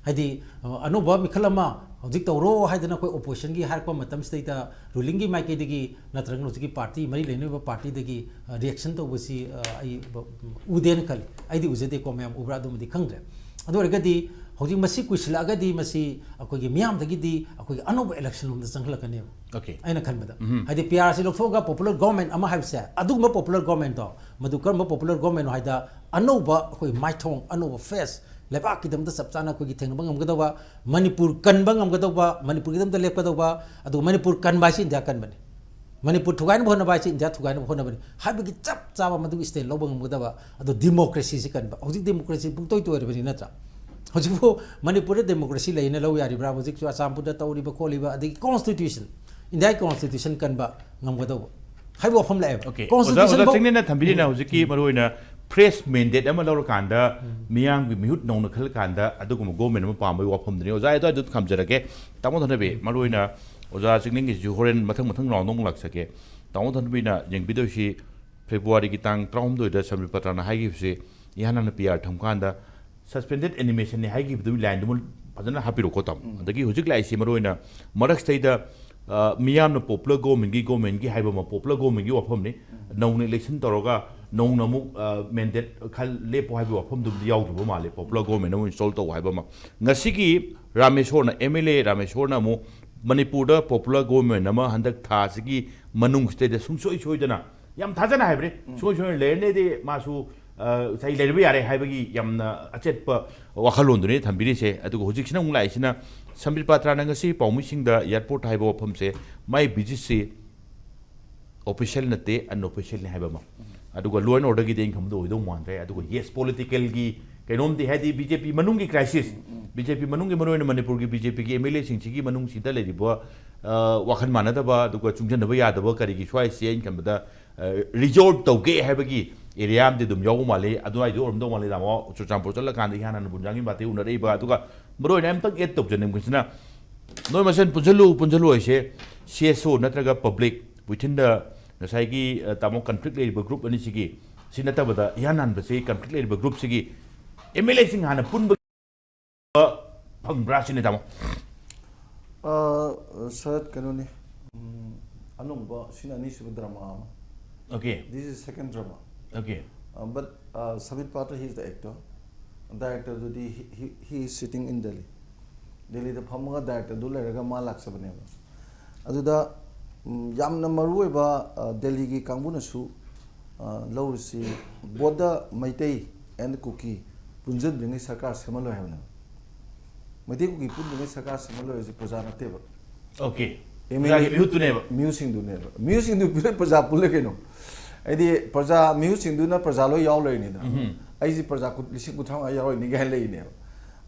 ꯍꯥꯏꯗꯤ, ꯑ, ꯑꯅꯧꯕ ꯃꯤꯈꯜ ꯑꯃ ꯍꯧꯖꯤꯛ ꯇꯧꯔꯣ ꯍꯥꯏꯗꯅ ꯑꯩꯈꯣꯏ oppositionꯒꯤ ꯍꯥꯏꯔꯛꯄ ꯃꯇꯝꯁꯤꯗꯩꯗ rulingꯒꯤ ꯃꯥꯏꯀꯩꯗꯒꯤ ꯅꯠꯇ꯭ꯔꯒꯅ ꯍꯧꯖꯤꯛꯀꯤ party ꯃꯔꯤ ꯂꯩꯅꯔꯤꯕ partyꯗꯒꯤ, ꯑ, reaction ꯇꯧꯕꯁꯤ, ꯑ, ꯑꯩ ꯕ-, ꯎꯗꯦꯅ ꯈꯜꯂꯤ꯫ ꯑꯩꯗꯤ ꯎꯖꯗꯦꯀꯣ, ꯃꯌꯥꯝ ꯎꯕ꯭ꯔꯥ ꯑꯗꯨꯃꯗꯤ ꯈꯪꯗ꯭ꯔꯦ꯫ ꯑꯗꯨ ꯑꯣꯏꯔꯒꯗꯤ ꯍꯧꯖꯤꯛ ꯃꯁꯤ ꯀꯨꯏꯁꯤꯜꯂꯛꯑꯒꯗꯤ ꯃꯁꯤ ꯑꯩꯈꯣꯏꯒꯤ ꯃꯤꯌꯥꯝꯗꯒꯤꯗꯤ ꯑꯩꯈꯣꯏꯒꯤ ꯑꯅꯧꯕ election ꯂꯣꯝꯗ ꯆꯪꯍꯜꯂꯛꯀꯅꯦꯕ꯫ Okay꯫ ꯑꯩꯅ ꯈꯟꯕꯗ꯫ ꯎꯝ꯫ ꯍꯥꯏꯗꯤ PRC ꯂꯧꯊꯣꯛꯑꯒ popular government ꯑꯃ ꯍꯥꯏꯕꯁꯦ, ꯑꯗꯨꯒꯨꯝꯕ popular governmentꯇꯣ, ꯃꯗꯨ ꯀꯔꯝꯕ popular governmentꯅꯣ ꯍꯥꯏꯗ, ꯑꯅꯧꯕ ꯑꯩꯈꯣꯏ ꯃꯥꯏꯊꯣꯡ, ꯑꯅꯧꯕ face, ꯂꯩꯕꯥꯛꯀꯤꯗꯃꯛꯇ ꯆꯞ ꯆꯥꯅ ꯑꯩꯈꯣꯏꯒꯤ ꯊꯦꯡꯅꯕ ꯉꯝꯒꯗꯕ, ꯃꯅꯤꯄꯨꯔ ꯀꯟꯕ ꯉꯝꯒꯗꯧꯕ, ꯃꯅꯤꯄꯨꯔꯒꯤꯗꯃꯛꯇ ꯂꯦꯞꯀꯗꯧꯕ, ꯑꯗꯨꯒ ꯃꯅꯤꯄꯨꯔ ꯀꯟꯕ ꯍꯥꯏꯁꯤ ꯏꯟꯗꯤꯌꯥ ꯀꯟꯕꯅꯤ꯫ ꯃꯅꯤꯄꯨꯔ ꯊꯨꯒꯥꯏꯅꯕ ꯍꯣꯠꯅꯕ ꯍꯥꯏꯁꯤ ꯏꯟꯗꯤꯌꯥ ꯊꯨꯒꯥꯏꯅꯕ ꯍꯣꯠꯅꯕꯅꯤ ꯍꯥꯏꯕꯒꯤ ꯆꯞ ꯆꯥꯕ ꯃꯗꯨꯒꯤ stand ꯂꯧꯕ ꯉꯝꯒꯗꯕ, ꯑꯗꯣ democracyꯁꯤ ꯀꯟꯕ꯫ ꯍꯧꯖꯤꯛ democracy ꯄꯨꯡꯇꯣꯏ ꯇꯣꯏꯔꯕꯅꯤ ꯅꯠꯇ꯭ꯔꯥ? ꯍꯧꯖꯤꯛꯄꯨ ꯃꯅꯤꯄꯨꯔꯗ democracy ꯂꯩꯅ ꯂꯧ ꯌꯥꯔꯤꯕ꯭ꯔꯥ? ꯍꯧꯖꯤꯛꯁꯨ ꯑꯆꯥꯝꯄꯨꯔꯗ ꯇꯧꯔꯤꯕ ꯈꯣꯠꯂꯤꯕ, ꯑꯗꯒꯤ constitution, ꯏꯟꯗꯤꯌꯥꯒꯤ constitution ꯀꯟꯕ ꯉꯝꯒꯗꯧꯕ ꯍꯥꯏꯕ ꯋꯥꯐꯝ ꯂꯥꯛꯑꯦꯕ꯫ Okay꯫ ꯑꯣꯖꯥ, constitution ꯑꯣꯖꯥ ꯐꯥꯎ ꯆꯤꯡꯅꯦꯅ ꯊꯝꯕꯤꯔꯤꯅ ꯍꯧꯖꯤꯛꯀꯤ ꯃꯔꯨꯑꯣꯏꯅ fresh mandate ꯑꯃ ꯂꯧꯔꯀꯥꯟꯗ ꯃꯤꯌꯥꯝꯒꯤ ꯃꯤꯍꯨꯠ ꯅꯧꯅ ꯈꯜꯂꯀꯥꯟꯗ ꯑꯗꯨꯒꯨꯝꯕ government ꯑꯃ ꯄꯥꯝꯕꯒꯤ ꯋꯥꯐꯝꯗꯨꯅꯤ꯫ ꯑꯣꯖꯥ, ꯑꯗꯨ ꯑꯗꯨ ꯊꯝꯖꯔꯒꯦ꯫ ꯇꯥꯃꯣ ꯊꯅꯕꯤ, ꯃꯔꯨꯑꯣꯏꯅ ꯑꯣꯖꯥ ꯆꯤꯡꯅꯦꯒꯤꯁꯤꯁꯨ ꯍꯣꯔꯦꯟ ꯃꯊꯪ ꯃꯊꯪ round ꯑꯃꯨꯛ ꯂꯥꯛꯆꯒꯦ꯫ ꯇꯥꯃꯣ ꯊꯅꯕꯤꯅ ꯌꯦꯡꯕꯤꯗꯣꯏꯁꯤ Februaryꯒꯤ ꯇꯥꯡ ꯇꯔꯥꯍꯨꯝꯗꯣꯏꯗ ꯁꯝꯕꯤꯠ ꯄꯇ꯭ꯔꯅ ꯍꯥꯏꯈꯤꯕꯁꯤ ꯏꯍꯥꯟ ꯍꯥꯟꯅ PR ꯊꯝꯀꯥꯟꯗ suspended animationꯅꯤ ꯍꯥꯏꯈꯤꯕꯗꯨꯒꯤ lineꯗꯨꯃ ꯐꯖꯅ ꯍꯥꯞꯄꯤꯔꯣꯀꯣ, ꯇꯥꯃꯣ꯫ ꯎꯝ꯫ ꯑꯗꯒꯤ ꯍꯧꯖꯤꯛ ꯂꯥꯛꯏꯁꯤ ꯃꯔꯨꯑꯣꯏꯅ ꯃꯔꯛꯁꯤꯗꯩꯗ, ꯑ, ꯃꯤꯌꯥꯝꯅ popular governmentꯒꯤ, governmentꯒꯤ ꯍꯥꯏꯕ ꯑꯃ, popular governmentꯒꯤ ꯋꯥꯐꯝꯅꯤ꯫ ꯎꯝ꯫ ꯅꯧꯅ election ꯇꯧꯔꯒ ꯅꯧꯅ ꯑꯃꯨꯛ, ꯑ, mandate ꯈꯜ-, ꯂꯦꯞꯄꯨ ꯍꯥꯏꯕꯒꯤ ꯋꯥꯐꯝꯗꯨꯕꯨꯗꯤ ꯌꯥꯎꯗ꯭ꯔꯕ ꯃꯥꯜꯂꯦ, popular government ꯑꯃ install ꯇꯧ ꯍꯥꯏꯕ ꯑꯃ꯫ ꯉꯁꯤꯒꯤ ꯔꯥꯃꯦꯁꯣꯔꯅ, MLA ꯔꯥꯃꯦꯁꯣꯔꯅ ꯑꯃꯨꯛ ꯃꯅꯤꯄꯨꯔꯗ popular government ꯑꯃ ꯍꯟꯗꯛ ꯊꯥꯁꯤꯒꯤ ꯃꯅꯨꯡꯁꯤꯗꯩꯗ ꯁꯨꯡꯁꯣꯏ ꯁꯣꯏꯗꯅ, ꯌꯥꯝ ꯊꯥꯖꯅ ꯍꯥꯏꯕꯅꯤ, ꯎꯝ꯫ ꯁꯨꯡꯁꯣꯏ ꯁꯣꯏꯗꯅ ꯂꯩꯔꯅꯤꯗꯤ ꯃꯥꯁꯨ, ꯉꯁꯥꯏ ꯂꯩꯔꯕ ꯌꯥꯔꯦ ꯍꯥꯏꯕꯒꯤ ꯌꯥꯝꯅ ꯑꯆꯦꯠꯄ ꯋꯥꯈꯜꯂꯣꯟꯗꯨꯅꯤ ꯊꯝꯕꯤꯔꯤꯁꯦ꯫ ꯑꯗꯨꯒ ꯍꯧꯖꯤꯛꯁꯤꯅ ꯑꯃꯨꯛ ꯂꯥꯛꯏꯁꯤꯅ, ꯁꯝꯕꯤꯠ ꯄꯥꯇ꯭ꯔꯥꯅ ꯉꯁꯤ ꯄꯥꯎꯃꯤꯁꯤꯡꯗ ꯑꯦꯌꯥꯔꯄꯣꯔꯠ ꯍꯥꯏꯕ ꯋꯥꯐꯝꯁꯦ, ꯃꯥꯏ ꯚꯤꯖꯤꯠꯁꯤ ꯑꯣꯐꯤꯁꯤꯌꯦꯜ ꯅꯠꯇꯦ, ꯑꯟꯑꯣꯐꯤꯁꯤꯌꯦꯜꯅꯤ ꯍꯥꯏꯕ ꯑꯃ꯫ ꯑꯗꯨꯒ ꯂꯣ ꯑꯦꯟ ꯑꯣꯔꯗꯔꯒꯤꯗꯤ ꯑꯩꯅ ꯈꯟꯕꯗ ꯑꯣꯏꯗꯧ ꯃꯥꯟꯗ꯭ꯔꯦ꯫ ꯑꯗꯨꯒ ꯌꯦꯁ, ꯄꯣꯂꯤꯇꯤꯀꯦꯜꯒꯤ ꯀꯩꯅꯣꯝꯗꯤ, ꯍꯥꯏꯗꯤ ꯕꯤ ꯖꯦ ꯄꯤ ꯃꯅꯨꯡꯒꯤ ꯀ꯭ꯔꯥꯏꯁꯤꯁ, ꯕꯤ ꯖꯦ ꯄꯤ ꯃꯅꯨꯡꯒꯤ, ꯃꯔꯨꯑꯣꯏꯅ ꯃꯅꯤꯄꯨꯔꯒꯤ ꯕꯤ ꯖꯦ ꯄꯤꯒꯤ ꯑꯦꯝ ꯑꯦꯜ ꯑꯦꯁꯤꯡꯁꯤꯒꯤ ꯃꯅꯨꯡꯁꯤꯗ ꯂꯩꯔꯤꯕ, ꯑ, ꯋꯥꯈꯜ ꯃꯥꯟꯅꯗꯕ, ꯑꯗꯨꯒ ꯆꯨꯡꯁꯤꯟꯅꯕ ꯌꯥꯗꯕ ꯀꯔꯤꯒꯤ ꯁ꯭ꯋꯥꯏꯁꯦ ꯑꯩꯅ ꯈꯟꯕꯗ, ꯑ, ꯔꯤꯖꯣꯜꯕ ꯇꯧꯒꯦ ꯍꯥꯏꯕꯒꯤ ꯑꯦꯔꯤꯌꯥ ꯑꯃꯗꯤ ꯑꯗꯨꯝ ꯌꯥꯎꯕ ꯃꯥꯜꯂꯤ꯫ ꯑꯗꯨꯋꯥꯏꯗ ꯑꯣꯏꯔꯝꯗꯧ ꯃꯥꯜꯂꯤ, ꯇꯥꯃꯣ꯫ ꯆꯨꯔꯆꯥꯟꯄꯨꯔ ꯆꯠꯂꯀꯥꯟꯗ ꯏꯍꯥꯟ ꯍꯥꯟꯅ ꯕꯨꯟꯖꯥꯡꯒꯤ ꯕꯥꯇꯤ ꯎꯅꯔꯛꯏꯕ꯫ ꯑꯗꯨꯒ ꯃꯔꯨꯑꯣꯏꯅ ꯑꯝꯇꯪ ꯑꯦꯗ ꯇꯧꯖꯅꯤꯡꯕꯁꯤꯅ, ꯅꯣꯏ ꯃꯁꯦꯟ ꯄꯨꯟꯁꯤꯜꯂꯨ, ꯄꯨꯟꯁꯤꯜꯂꯨ ꯍꯥꯏꯁꯦ, ꯁꯤ ꯑꯦꯁ ꯑꯣ ꯅꯠꯇ꯭ꯔꯒ ꯄꯕ꯭ꯂꯤꯛ ꯋꯤꯊꯤꯟꯗ ꯉꯁꯥꯏꯒꯤ, ꯑ, ꯇꯥꯃꯣ, ꯀꯟꯐ꯭ꯂꯤꯛ ꯂꯩꯔꯤꯕ ꯒ꯭ꯔꯨꯞ ꯑꯅꯤꯁꯤꯒꯤ, ꯁꯤ ꯅꯠꯇꯕꯗ ꯏꯍꯥꯟ ꯍꯥꯟꯕꯁꯤ ꯀꯟꯐ꯭ꯂꯤꯛ ꯂꯩꯔꯤꯕ ꯒ꯭ꯔꯨꯞꯁꯤꯒꯤ ꯑꯦꯝ ꯑꯦꯜ ꯑꯦꯁꯤꯡ ꯍꯥꯟꯅ ꯄꯨꯟꯕ ꯐꯪꯕ꯭ꯔꯥ ꯁꯤꯅꯤ, ꯇꯥꯃꯣ꯫ ꯑ, ꯁꯔꯠ, ꯀꯩꯅꯣꯅꯤ, ꯎꯝ, ꯑꯅꯧꯕ, ꯁꯤꯅ ꯑꯅꯤꯁꯨꯕ ꯗ꯭ꯔꯃꯥ ꯑꯃ꯫ Okay, This is second drama. okay. Uh, but uh, Sambit Patra, he is the actor. Director ꯗꯨꯗꯤ he, he, he is sitting in Delhi. ꯗꯦꯜꯂꯤꯗ ꯐꯝꯃꯒ ꯗꯥꯏꯔꯦꯛꯇꯔꯗꯨ ꯂꯩꯔꯒ ꯃꯥ ꯂꯥꯛꯆꯕꯅꯦꯕ꯫ ꯑꯗꯨꯗ, ꯎꯝ, ꯌꯥꯝꯅ ꯃꯔꯨ ꯑꯣꯏꯕ, ꯑ, ꯗꯦꯜꯂꯤꯒꯤ ꯀꯥꯡꯕꯨꯅꯁꯨ, ꯑ, ꯂꯧꯔꯤꯁꯤ, ꯕꯣꯠꯇ ꯃꯩꯇꯩ and ꯀꯨꯀꯤ ꯄꯨꯟꯁꯤꯟꯗ꯭ꯔꯤꯉꯩ ꯁꯔꯀꯥꯔ ꯁꯦꯝꯍꯜꯂꯣꯏ ꯍꯥꯏꯕꯅꯦꯕ꯫ ꯃꯩꯇꯩ ꯀꯨꯀꯤ ꯄꯨꯟꯗ꯭ꯔꯤꯉꯩ ꯁꯔꯀꯥꯔ ꯁꯦꯝꯍꯜꯂꯣꯏ ꯍꯥꯏꯁꯦ ꯄ꯭ꯔꯖꯥ ꯅꯠꯇꯦꯕ꯫ Okay. ꯑꯦꯝ ꯑꯦꯜ ꯑꯦ ꯄ꯭ꯔꯖꯥꯒꯤ ꯃꯤꯍꯨꯠꯇꯨꯅꯦꯕ꯫ ꯃꯤꯍꯨꯠꯁꯤꯡꯗꯨꯅꯦꯕ꯫ ꯃꯤꯍꯨꯠꯁꯤꯡꯗꯨ ꯄ꯭ꯔꯖꯥ ꯄꯨꯜꯂꯦ ꯀꯩꯅꯣ꯫ ꯍꯥꯏꯗꯤ ꯄ꯭ꯔꯖꯥ, ꯃꯤꯍꯨꯠꯁꯤꯡꯗꯨꯅ ꯄ꯭ꯔꯖꯥ ꯂꯣꯏ ꯌꯥꯎ ꯂꯩꯔꯤꯅꯤꯗꯅ꯫ ꯎꯝ꯫ ꯑꯩꯁꯤ ꯄ꯭ꯔꯖꯥ ꯀꯨ-, ꯂꯤꯁꯤꯡ ꯀꯨꯟꯊ꯭ꯔꯥ ꯃꯉꯥ ꯌꯥꯎꯔꯤꯅꯤ ꯀꯥꯏꯅ ꯂꯩꯔꯤꯅꯦꯕ꯫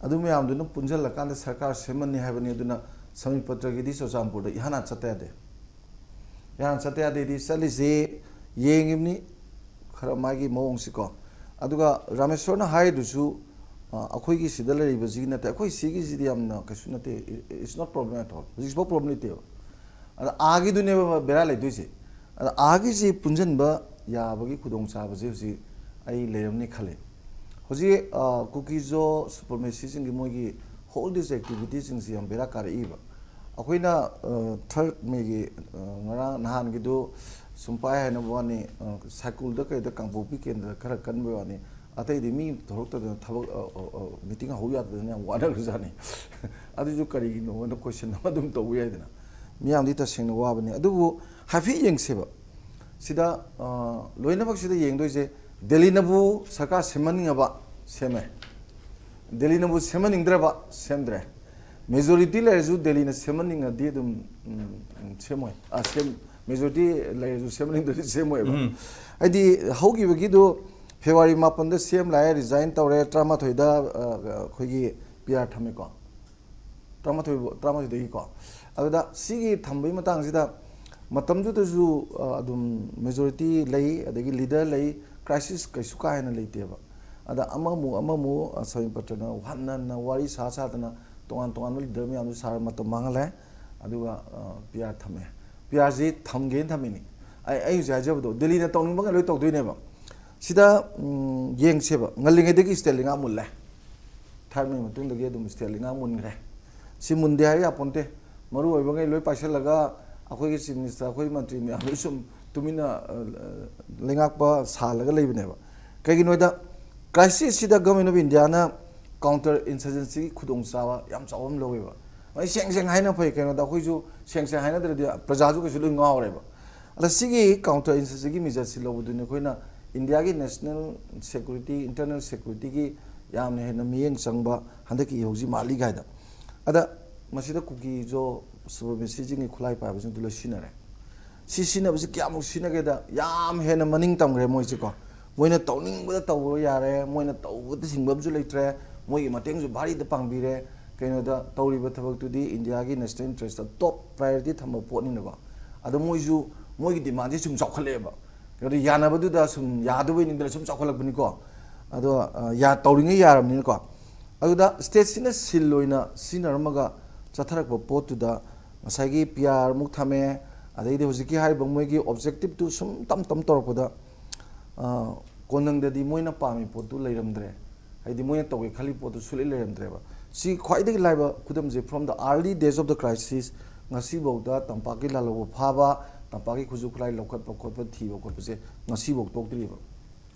ꯑꯗꯨ ꯃꯌꯥꯝꯗꯨꯅ ꯄꯨꯟꯁꯤꯜꯂꯀꯥꯟꯗ ꯁꯔꯀꯥꯔ ꯁꯦꯝꯃꯅꯤ ꯍꯥꯏꯕꯅꯤ꯫ ꯑꯗꯨꯅ ꯁꯃꯤꯠ ꯄꯇ꯭ꯔꯒꯤꯗꯤ ꯆꯨꯔꯆꯥꯟꯄꯨꯔꯗ ꯏꯍꯥꯟ ꯍꯥꯟꯅ ꯆꯠꯇ ꯌꯥꯗꯦ꯫ ꯏꯍꯥꯟ ꯍꯥꯟꯅ ꯆꯠꯇ ꯌꯥꯗꯦꯗꯤ ꯆꯠꯂꯤꯁꯤ ꯌꯦꯡꯉꯤꯕꯅꯤ ꯈꯔ ꯃꯥꯒꯤ ꯃꯑꯣꯡꯁꯤꯀꯣ꯫ ꯑꯗꯨꯒ ꯔꯥꯃꯦꯁꯣꯔꯅ ꯍꯥꯏꯔꯤꯗꯨꯁꯨ, ꯑ, ꯑꯩꯈꯣꯏꯒꯤ ꯁꯤꯗ ꯂꯩꯔꯤꯕꯁꯤꯒꯤ ꯅꯠꯇꯦ, ꯑꯩꯈꯣꯏ ꯁꯤꯒꯤꯁꯤꯗꯤ ꯌꯥꯝꯅ ꯀꯩꯁꯨ ꯅꯠꯇꯦ, it's not problem at all, ꯍꯧꯖꯤꯛꯐꯥꯎ ꯄ꯭ꯔꯣꯕ꯭ꯂꯦꯝ ꯂꯩꯇꯦꯕ꯫ ꯑꯗ ꯑꯥꯒꯤꯗꯨꯅꯦꯕ ꯕꯦꯔꯥ ꯂꯩꯗꯣꯏꯁꯦ꯫ ꯑꯗ ꯑꯥꯒꯤꯁꯤ ꯄꯨꯟꯁꯤꯟꯕ ꯌꯥꯕꯒꯤ ꯈꯨꯗꯣꯡꯆꯥꯕꯁꯦ ꯍꯧꯖꯤꯛ ꯑꯩ ꯂꯩꯔꯝꯅꯤ ꯈꯜꯂꯦ꯫ ꯍꯧꯖꯤꯛ, ꯑ, ꯀꯨꯀꯤꯖꯣ ꯁꯨꯄ꯭ꯔꯃꯦꯁꯤꯁꯤꯡꯒꯤ ꯃꯣꯏꯒꯤ ꯍꯣꯜ ꯗꯤꯁ ꯑꯦꯛꯇꯤꯚꯤꯇꯤꯁꯤꯡꯁꯤ ꯌꯥꯝ ꯕꯦꯔꯥ ꯀꯥꯔꯛꯏꯕ꯫ ꯑꯩꯈꯣꯏꯅ, ꯑ, ꯊꯥꯔꯠ ꯃꯦꯒꯤ, ꯑ, ꯉꯔꯥꯡ ꯅꯍꯥꯟꯒꯤꯗꯨ ꯁꯨꯝ ꯄꯥꯏ ꯍꯥꯏꯅꯕ ꯋꯥꯅꯤ, ꯑ, ꯁꯥꯏꯀꯨꯜꯗ ꯀꯩꯗ ꯀꯥꯡꯄꯣꯛꯄꯤ ꯀꯦꯟꯗ꯭ꯔꯗ ꯈꯔ ꯀꯟꯕꯩ ꯋꯥꯅꯤ꯫ ꯑꯇꯩꯗꯤ ꯃꯤ ꯊꯣꯛꯂꯛꯇꯗꯅ ꯊꯕꯛ, ꯑ, ꯑ, ꯑ, ꯃꯤꯇꯤꯡ ꯍꯧ ꯌꯥꯗꯗꯅ ꯌꯥꯝ ꯋꯥꯅꯈ꯭ꯔꯖꯥꯠꯅꯤ꯫ ꯑꯗꯨꯁꯨ ꯀꯔꯤꯒꯤꯅꯣ ꯍꯥꯏꯅ ꯀꯣꯏꯁꯟ ꯑꯃ ꯑꯗꯨꯝ ꯇꯧꯕ ꯌꯥꯏꯗꯅ꯫ ꯃꯤꯌꯥꯝꯗꯤ ꯇꯁꯦꯡꯅ ꯋꯥꯕꯅꯤ꯫ ꯑꯗꯨꯕꯨ ꯍꯥꯏꯐꯦꯠ ꯌꯦꯡꯁꯦꯕ꯫ ꯁꯤꯗ, ꯑ, ꯂꯣꯏꯅꯃꯛ ꯁꯤꯗ ꯌꯦꯡꯗꯣꯏꯁꯦ ꯗꯦꯜꯂꯤꯅꯕꯨ ꯁꯔꯀꯥꯔ ꯁꯦꯝꯍꯟꯅꯤꯡꯉꯕ ꯁꯦꯝꯃꯦ, ꯗꯦꯜꯂꯤꯅꯕꯨ ꯁꯦꯝꯍꯟꯅꯤꯡꯗ꯭ꯔꯕ ꯁꯦꯝꯗ꯭ꯔꯦ꯫ ꯃꯦꯖꯣꯔꯤꯇꯤ ꯂꯩꯔꯁꯨ ꯗꯦꯜꯂꯤꯅ ꯁꯦꯝꯍꯟꯅꯤꯡꯉꯗꯤ ꯑꯗꯨꯝ, ꯎꯝ, ꯎꯝ, ꯁꯦꯝꯃꯣꯏ꯫ ꯑ, ꯁꯦꯝ-, ꯃꯦꯖꯣꯔꯤꯇꯤ ꯂꯩꯔꯁꯨ ꯁꯦꯝꯍꯟꯅꯤꯡꯗ꯭ꯔꯗꯤ ꯁꯦꯝꯃꯣꯏꯕ꯫ ꯎꯝ꯫ ꯍꯥꯏꯗꯤ ꯍꯧꯈꯤꯕꯒꯤꯗꯨ ꯐꯦꯕ꯭ꯔꯨꯋꯥꯔꯤ ꯃꯥꯄꯟꯗ ꯁꯤ ꯑꯦꯝ ꯂꯥꯛꯑꯦ, ꯔꯤꯖꯥꯏꯟ ꯇꯧꯔꯦ, ꯇꯔꯥꯃꯥꯊꯣꯏꯗ, ꯑ, ꯑꯩꯈꯣꯏꯒꯤ ꯄꯤ ꯑꯥꯔ ꯊꯝꯃꯦꯀꯣ꯫ ꯇꯔꯥꯃꯥꯊꯣꯏ, ꯇꯔꯥꯃꯥꯊꯣꯏꯗꯒꯤꯀꯣ꯫ ꯑꯗꯨꯗ ꯁꯤꯒꯤ ꯊꯝꯕꯒꯤ ꯃꯇꯥꯡꯁꯤꯗ ꯃꯇꯝꯗꯨꯗꯁꯨ, ꯑ, ꯑꯗꯨꯝ ꯃꯦꯖꯣꯔꯤꯇꯤ ꯂꯩ, ꯑꯗꯒꯤ ꯂꯤꯗꯔ ꯂꯩ, ꯀ꯭ꯔꯥꯏꯁꯤꯁ ꯀꯩꯁꯨ ꯀꯥ ꯍꯦꯟꯅ ꯂꯩꯇꯦꯕ꯫ ꯑꯗ ꯑꯃꯃꯨꯛ ꯑꯃꯃꯨꯛ, ꯑ, ꯁꯕꯤꯟ ꯄꯇ꯭ꯔꯅ ꯍꯟꯅ ꯍꯟꯅ ꯋꯥꯔꯤ ꯁꯥ ꯁꯥꯗꯅ ꯇꯣꯉꯥꯟ ꯇꯣꯉꯥꯟꯕ ꯂꯤꯗꯔ ꯃꯌꯥꯝꯗꯨ ꯁꯥꯔ ꯃꯇꯝ ꯃꯥꯡꯍꯜꯂꯦ꯫ ꯑꯗꯨꯒ, ꯑ, ꯄꯤ ꯑꯥꯔ ꯊꯝꯃꯦ꯫ ꯄꯤ ꯑꯥꯔꯁꯤ ꯊꯝꯒꯦꯅ ꯊꯝꯃꯤꯅꯤ꯫ ꯑꯩ, ꯑꯩ ꯍꯧꯖꯤꯛ ꯍꯥꯏꯖꯕꯗꯣ ꯗꯦꯜꯂꯤꯅ ꯇꯧꯅꯤꯡꯕ ꯉꯩ ꯂꯣꯏ ꯇꯧꯗꯣꯏꯅꯦꯕ꯫ ꯁꯤꯗ, ꯎꯝ, ꯌꯦꯡꯁꯦꯕ, ꯉꯜꯂꯤꯉꯩꯗꯒꯤ ꯁ꯭ꯇꯦꯠ ꯂꯩꯉꯥꯛ ꯃꯨꯜꯂꯦ꯫ ꯊꯥꯔꯠ ꯃꯦ ꯃꯇꯨꯡꯗꯒꯤ ꯑꯗꯨꯝ ꯁ꯭ꯇꯦꯠ ꯂꯩꯉꯥꯛ ꯃꯨꯟꯈ꯭ꯔꯦ꯫ ꯁꯤ ꯃꯨꯟꯗꯦ ꯍꯥꯏꯕ ꯌꯥꯄꯣꯟꯇꯦ꯫ ꯃꯔꯨ ꯑꯣꯏꯕꯉꯩ ꯂꯣꯏ ꯄꯥꯏꯁꯜꯂꯒ ꯑꯩꯈꯣꯏꯒꯤ ꯆꯤꯐ ꯃꯤꯅꯤꯁꯇꯔ, ꯑꯩꯈꯣꯏ ꯃꯟꯇ꯭ꯔꯤ ꯃꯌꯥꯝ ꯂꯣꯏ ꯁꯨꯝ ꯇꯨꯃꯤꯟꯅ, ꯑ, ꯂꯩꯉꯥꯛꯄ ꯁꯥꯜꯂꯒ ꯂꯩꯕꯅꯦꯕ꯫ ꯀꯩꯒꯤꯅꯣꯗ ꯀ꯭ꯔꯥꯏꯁꯤꯁꯁꯤꯗ ꯒꯚꯔꯟꯃꯦꯟ ꯑꯣꯐ ꯏꯟꯗꯤꯌꯥꯅ ꯀꯥꯎꯟꯇꯔ ꯏꯟꯁꯔꯖꯦꯟꯁꯤꯒꯤ ꯈꯨꯗꯣꯡꯆꯥꯕ ꯌꯥꯝ ꯆꯥꯎꯕ ꯑꯃ ꯂꯧꯋꯦꯕ꯫ ꯃꯣꯏ ꯁꯦꯡ ꯁꯦꯡ ꯍꯥꯏꯅ ꯐꯩ꯫ ꯀꯩꯅꯣꯗ ꯑꯩꯈꯣꯏꯁꯨ ꯁꯦꯡ ꯁꯦꯡ ꯍꯥꯏꯅꯗ꯭ꯔꯗꯤ ꯄ꯭ꯔꯖꯥꯁꯨ ꯀꯩꯁꯨ ꯂꯣꯏ ꯉꯥꯎꯔꯦꯕ꯫ ꯑꯗ ꯁꯤꯒꯤ ꯀꯥꯎꯟꯇꯔ ꯏꯟꯁꯔꯖꯦꯟꯁꯤꯒꯤ ꯃꯦꯖꯔꯁꯤ ꯂꯧꯕꯗꯨꯅꯤ ꯑꯩꯈꯣꯏꯅ ꯏꯟꯗꯤꯌꯥꯒꯤ ꯅꯦꯁꯅꯦꯜ ꯁꯦꯀ꯭ꯌꯨꯔꯤꯇꯤ, ꯏꯟꯇꯔꯅꯦꯜ ꯁꯦꯀ꯭ꯌꯨꯔꯤꯇꯤꯒꯤ ꯌꯥꯝꯅ ꯍꯦꯟꯅ ꯃꯤꯠꯌꯦꯡ ꯆꯪꯕ ꯍꯟꯗꯛꯀꯤ ꯍꯧꯖꯤꯛ ꯃꯥꯜꯂꯤ ꯀꯥꯏꯗ꯫ ꯑꯗ ꯃꯁꯤꯗ ꯀꯨꯀꯤꯖꯣ ꯁꯨꯄ꯭ꯔꯃꯦꯁꯤꯁꯤꯡꯒꯤ ꯈꯨꯠꯂꯥꯏ ꯄꯥꯏꯕꯁꯤꯡꯗꯨ ꯂꯣꯏ ꯁꯤꯖꯤꯟꯅꯔꯦ꯫ ꯁꯤ ꯁꯤꯖꯤꯟꯅꯕꯁꯤ ꯀꯌꯥꯃꯨꯛ ꯁꯤꯖꯤꯟꯅꯒꯦꯗ ꯌꯥꯝ ꯍꯦꯟꯅ ꯃꯅꯤꯡ ꯇꯝꯈ꯭ꯔꯦ ꯃꯣꯏꯁꯦꯀꯣ꯫ ꯃꯣꯏꯅ ꯇꯧꯅꯤꯡꯕꯗ ꯇꯧꯕ ꯌꯥꯔꯦ, ꯃꯣꯏꯅ ꯇꯧꯕꯗ ꯊꯤꯡꯕ ꯑꯃꯁꯨ ꯂꯩꯇ꯭ꯔꯦ, ꯃꯣꯏꯒꯤ ꯃꯇꯦꯡꯁꯨ ꯚꯥꯔꯤꯗ ꯄꯥꯡꯕꯤꯔꯦ꯫ ꯀꯩꯅꯣꯗ ꯇꯧꯔꯤꯕ ꯊꯕꯛꯇꯨꯗꯤ ꯏꯟꯗꯤꯌꯥꯒꯤ ꯅꯦꯁꯅꯦꯜ ꯏꯟꯇꯔꯦꯁꯇ ꯇꯣꯞ ꯄ꯭ꯔꯥꯏꯌꯣꯔꯤꯇꯤ ꯊꯝꯕ ꯄꯣꯠꯅꯤꯅꯀꯣ꯫ ꯑꯗꯣ ꯃꯣꯏꯁꯨ ꯃꯣꯏꯒꯤ ꯗꯤꯃꯥꯟꯁꯦ ꯁꯨꯝ ꯆꯥꯎꯈꯠꯂꯛꯑꯦꯕ꯫ ꯀꯩꯅꯣꯗ ꯌꯥꯅꯕꯗꯨꯗ ꯁꯨꯝ ꯌꯥꯗꯕꯩ ꯅꯤꯡꯗꯅ ꯁꯨꯝ ꯆꯥꯎꯈꯠꯂꯛꯄꯅꯤꯀꯣ꯫ ꯑꯗꯣ, ꯑ, ꯌꯥ-, ꯇꯧꯔꯤꯉꯩ ꯌꯥꯔꯕꯅꯤꯅꯀꯣ꯫ ꯑꯗꯨꯗ ꯁ꯭ꯇꯦꯠꯁꯤꯅ ꯁꯤꯜ ꯑꯣꯏꯅ ꯁꯤꯖꯤꯟꯅꯔꯝꯃꯒ ꯆꯠꯊꯔꯛꯄ ꯄꯣꯠꯇꯨꯗ ꯉꯁꯥꯏꯒꯤ ꯄꯤ ꯑꯥꯔ ꯑꯃꯨꯛ ꯊꯝꯃꯦ, ꯑꯗꯩꯗꯤ ꯍꯧꯖꯤꯛꯀꯤ ꯍꯥꯏꯔꯤꯕ ꯃꯣꯏꯒꯤ ꯑꯣꯕꯖꯦꯛꯇꯤꯞꯇꯨ ꯁꯨꯝ ꯇꯝ ꯇꯝ ꯇꯧꯔꯛꯄꯗ, ꯑ, ꯀꯣꯟꯅꯪꯗꯗꯤ ꯃꯣꯏꯅ ꯄꯥꯝꯃꯤ ꯄꯣꯠꯇꯨ ꯂꯩꯔꯝꯗ꯭ꯔꯦ꯫ ꯍꯥꯏꯗꯤ ꯃꯣꯏꯅ ꯇꯧꯒꯦ ꯈꯜꯂꯤ ꯄꯣꯠꯇꯨ ꯁꯨꯡꯂꯩ ꯂꯩꯔꯝꯗ꯭ꯔꯦꯕ꯫ ꯁꯤ ꯈ꯭ꯋꯥꯏꯗꯒꯤ ꯂꯥꯏꯕ ꯈꯨꯗꯝꯁꯦ, from the early days of the crisis, ꯉꯁꯤꯐꯥꯎꯗ ꯇꯝꯄꯥꯛꯀꯤ ꯂꯥꯜꯍꯧꯕ ꯐꯥꯕ, ꯇꯝꯄꯥꯛꯀꯤ ꯈꯨꯠꯁꯨ ꯈꯨꯠꯂꯥꯏ ꯂꯧꯈꯠꯄ ꯈꯣꯠꯄ ꯊꯤꯕ ꯈꯣꯠꯄꯁꯦ ꯉꯁꯤꯐꯥꯎ ꯇꯣꯛꯇ꯭ꯔꯤꯕ꯫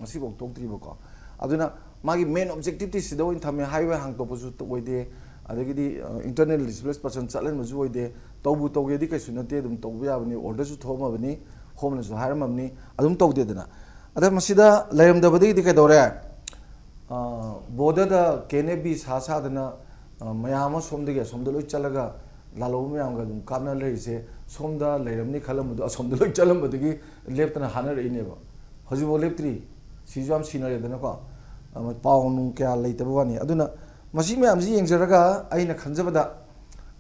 ꯉꯁꯤꯐꯥꯎ ꯇꯣꯛꯇ꯭ꯔꯤꯕꯀꯣ꯫ ꯑꯗꯨꯅ ꯃꯥꯒꯤ ꯃꯦꯟ ꯑꯣꯕꯖꯦꯛꯇꯤꯞꯇꯤ ꯁꯤꯗ ꯑꯣꯏꯅ ꯊꯝꯃꯦ꯫ ꯍꯥꯏꯋꯦ ꯍꯥꯡꯇꯣꯛꯄꯁꯨ ꯑꯣꯏꯗꯦ, ꯑꯗꯒꯤꯗꯤ, ꯑ, ꯏꯟꯇꯔꯅꯦꯜ ꯗꯤꯁꯄ꯭ꯂꯦꯁ ꯄꯔꯁꯟ ꯆꯠꯍꯟꯕꯁꯨ ꯑꯣꯏꯗꯦ꯫ ꯇꯧꯕꯨ ꯇꯧꯒꯦꯗꯤ ꯀꯩꯁꯨ ꯅꯠꯇꯦ, ꯑꯗꯨꯝ ꯇꯧꯕ ꯌꯥꯕꯅꯤ, ꯑꯣꯔꯗꯔꯁꯨ ꯊꯣꯛꯑꯝꯃꯕꯅꯤ, ꯍꯣꯝꯅꯁꯨ ꯍꯥꯏꯔꯝꯃꯕꯅꯤ, ꯑꯗꯨꯝ ꯇꯧꯗꯦꯗꯅ꯫ ꯑꯗ ꯃꯁꯤꯗ ꯂꯩꯔꯝꯗꯕꯗꯒꯤꯗꯤ ꯀꯩꯗꯧꯔꯦ? ꯕꯣꯔꯗꯔꯗ ꯀꯦ ꯑꯦꯟ ꯑꯦꯐ ꯕꯤ ꯁꯥ ꯁꯥꯗꯅ, ꯑ, ꯃꯌꯥꯝ ꯑꯃ ꯁꯣꯝꯗꯒꯤ ꯑꯁꯣꯝꯗ ꯂꯣꯏ ꯆꯠꯂꯒ ꯂꯥꯜꯍꯧꯕ ꯃꯌꯥꯝꯒ ꯑꯗꯨꯝ ꯀꯥꯞꯅ ꯂꯩꯔꯤꯁꯦ, ꯁꯣꯝꯗ ꯂꯩꯔꯝꯅꯤ ꯈꯜꯂꯝꯕꯗꯣ ꯑꯁꯣꯝꯗ ꯂꯣꯏ ꯆꯠꯂꯝꯕꯗꯒꯤ ꯂꯦꯞꯇꯅ ꯍꯥꯠꯅꯔꯛꯏꯅꯦꯕ꯫ ꯍꯧꯖꯤꯛꯐꯥꯎ ꯂꯦꯞꯇ꯭ꯔꯤ꯫ ꯁꯤꯁꯨ ꯌꯥꯝ ꯁꯤꯅꯔꯦꯗꯅꯀꯣ꯫ ꯑ, ꯄꯥꯎ ꯅꯨꯡ ꯀꯌꯥ ꯂꯩꯇꯕ ꯋꯥꯅꯤ꯫ ꯑꯗꯨꯅ ꯃꯁꯤ ꯃꯌꯥꯝꯁꯤ ꯌꯦꯡꯖꯔꯒ ꯑꯩꯅ ꯈꯟꯖꯕꯗ,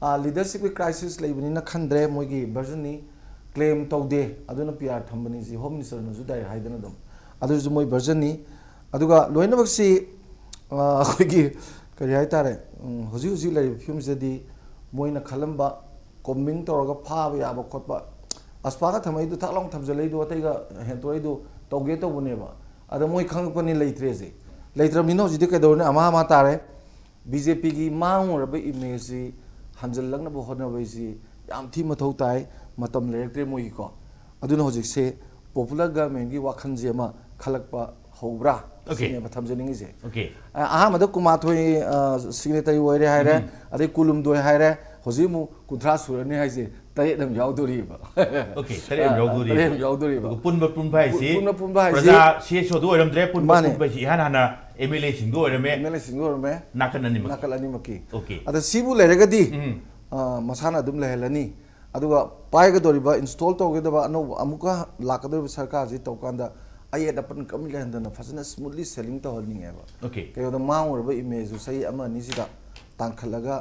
ꯑ, ꯂꯤꯗꯔꯁꯤꯞꯀꯤ ꯀ꯭ꯔꯥꯏꯁꯤꯁ ꯂꯩꯕꯅꯤꯅ ꯈꯟꯗ꯭ꯔꯦ, ꯃꯣꯏꯒꯤ ꯚꯔꯖꯟꯅꯤ, ꯀ꯭ꯂꯦꯝ ꯇꯧꯗꯦ, ꯑꯗꯨꯅ ꯄꯤ ꯑꯥꯔ ꯊꯝꯕꯅꯤ, ꯁꯤ ꯍꯣꯝ ꯃꯤꯅꯤꯁꯇꯔꯅꯁꯨ ꯗꯥꯏꯔꯦꯛ ꯍꯥꯏꯗꯅ ꯑꯗꯨꯝ꯫ ꯑꯗꯨꯁꯨ ꯃꯣꯏ ꯚꯔꯖꯟꯅꯤ꯫ ꯑꯗꯨꯒ ꯂꯣꯏꯅꯃꯛꯁꯤ, ꯑ, ꯑꯩꯈꯣꯏꯒꯤ ꯀꯔꯤ ꯍꯥꯏꯇꯥꯔꯦ, ꯎꯝ, ꯍꯧꯖꯤꯛ ꯍꯧꯖꯤꯛ ꯂꯩꯔꯤꯕ ꯐꯤꯕꯝꯁꯤꯗꯗꯤ ꯃꯣꯏꯅ ꯈꯜꯂꯝꯕ ꯀꯣꯝꯕꯤꯡ ꯇꯧꯔꯒ ꯐꯥꯕ ꯌꯥꯕ ꯈꯣꯠꯄ, ꯑꯁꯄꯥꯒ ꯊꯝꯃꯛꯏꯗꯣ, ꯊꯛ ꯂꯥꯎ ꯊꯝꯖꯤꯜꯂꯛꯏꯗꯣ, ꯑꯇꯩꯒ ꯍꯦꯟꯇꯣꯛꯏꯗꯣ ꯇꯧꯒꯦ ꯇꯧꯕꯅꯦꯕ꯫ ꯑꯗ ꯃꯣꯏ ꯈꯪꯉꯛꯄꯅꯤ ꯂꯩꯇ꯭ꯔꯦꯁꯦ꯫ ꯂꯩꯇ꯭ꯔꯕꯅꯤꯅ ꯍꯧꯖꯤꯛꯇꯤ ꯀꯩꯗꯧꯔꯨꯅꯤ, ꯑꯃ ꯑꯃ ꯇꯥꯔꯦ꯫ ꯕꯤ ꯖꯦ ꯄꯤꯒꯤ ꯃꯥꯡꯉꯨꯔꯕ ꯏꯃꯦꯖꯁꯤ ꯍꯟꯖꯤꯜꯂꯛꯅꯕ ꯍꯣꯠꯅꯕꯁꯤ ꯌꯥꯝ ꯊꯤ ꯃꯊꯧ ꯇꯥꯏ꯫ ꯃꯇꯝ ꯂꯩꯔꯛꯇ꯭ꯔꯦ ꯃꯣꯏꯒꯤꯀꯣ꯫ ꯑꯗꯨꯅ ꯍꯧꯖꯤꯛꯁꯦ ꯄꯣꯄꯨꯂꯔ ꯒꯚꯔꯟꯃꯦꯟꯒꯤ ꯋꯥꯈꯜꯁꯦ ꯑꯃ ꯈꯜꯂꯛꯄ ꯍꯧꯕ꯭ꯔꯥ? Okay꯫ ꯁꯤꯅꯦꯕ ꯊꯝꯖꯅꯤꯡꯉꯤꯁꯦ꯫ Okay꯫ ꯑ-, ꯑꯍꯥꯟꯕꯗ ꯀꯨꯟꯃꯥꯊꯣꯏ, ꯑ, ꯁꯤꯒꯅꯦꯇꯔꯤ ꯑꯣꯏꯔꯦ ꯍꯥꯏꯔꯦ, ꯎꯝ꯫ ꯑꯗꯩ ꯀꯨꯟꯍꯨꯝꯗꯣꯏ ꯍꯥꯏꯔꯦ, ꯍꯧꯖꯤꯛ ꯑꯃꯨꯛ ꯀꯨꯟꯊ꯭ꯔꯥ ꯁꯨꯔꯅꯤ ꯍꯥꯏꯁꯦ, ꯇꯔꯦꯠ ꯑꯃ ꯌꯥꯎꯗꯣꯔꯤꯕ꯫ Okay, ꯇꯔꯦꯠ ꯑꯃ ꯑ, ꯌꯥꯎꯗꯣꯔꯤ꯫ ꯇꯔꯦꯠ ꯑꯃ ꯌꯥꯎꯗꯣꯔꯤꯕ꯫ ꯑꯗꯨꯒ ꯄꯨꯟꯕ ꯄꯨꯟꯕ ꯍꯥꯏꯁꯤ ꯄꯨꯟꯕ ꯄꯨꯟꯕ ꯍꯥꯏꯁꯤ ꯄ꯭ꯔꯖꯥ ꯁꯤ ꯑꯦꯁ ꯑꯣꯗ ꯑꯣꯏꯔꯝꯗ꯭ꯔꯦ, ꯄꯨꯟꯕ ꯃꯥꯅꯦ꯫ ꯄꯨꯟꯕ ꯍꯥꯏꯁꯤ ꯏꯍꯥꯟ ꯍꯥꯟꯅ ꯑꯦꯝ ꯑꯦꯜ ꯑꯦꯁꯤꯡꯗ ꯑꯣꯏꯔꯝꯃꯦ꯫ ꯑꯦꯝ ꯑꯦꯜ ꯑꯦꯁꯤꯡꯗ ꯑꯣꯏꯔꯝꯃꯦ꯫ ꯅꯥꯀꯟ ꯑꯅꯤꯃꯛ꯫ ꯅꯥꯀꯜ ꯑꯅꯤꯃꯛꯀꯤ꯫ Okay꯫ ꯑꯗ ꯁꯤꯕꯨ ꯂꯩꯔꯒꯗꯤ, ꯎꯝ꯫ ꯑ, ꯃꯁꯥꯅ ꯑꯗꯨꯝ ꯂꯩꯍꯜꯂꯅꯤ꯫ ꯑꯗꯨꯒ ꯄꯥꯏꯒꯗꯧꯔꯤꯕ, ꯏꯟꯁꯇꯣꯜ ꯇꯧꯒꯗꯕ ꯑꯅꯧꯕ ꯑꯃꯨꯛꯀ ꯂꯥꯛꯀꯗꯧꯔꯤꯕ ꯁꯔꯀꯥꯔꯁꯤ ꯇꯧꯀꯥꯟꯗ ꯑꯌꯦꯠ ꯑꯄꯟ ꯀꯔꯤꯝ ꯂꯩꯍꯟꯗꯅ ꯐꯖꯅ ꯁ꯭ꯃꯨꯠꯂꯤ ꯁꯦꯂꯤꯡ ꯇꯧꯍꯟꯅꯤꯡꯉꯦꯕ꯫ Okay꯫ ꯀꯩꯒꯤꯅꯣꯗ ꯃꯥꯡꯉꯨꯔꯕ ꯏꯃꯦꯖꯇꯨ ꯆꯍꯤ ꯑꯃ ꯑꯅꯤꯁꯤꯗ ꯇꯥꯟꯈꯠꯂꯒ,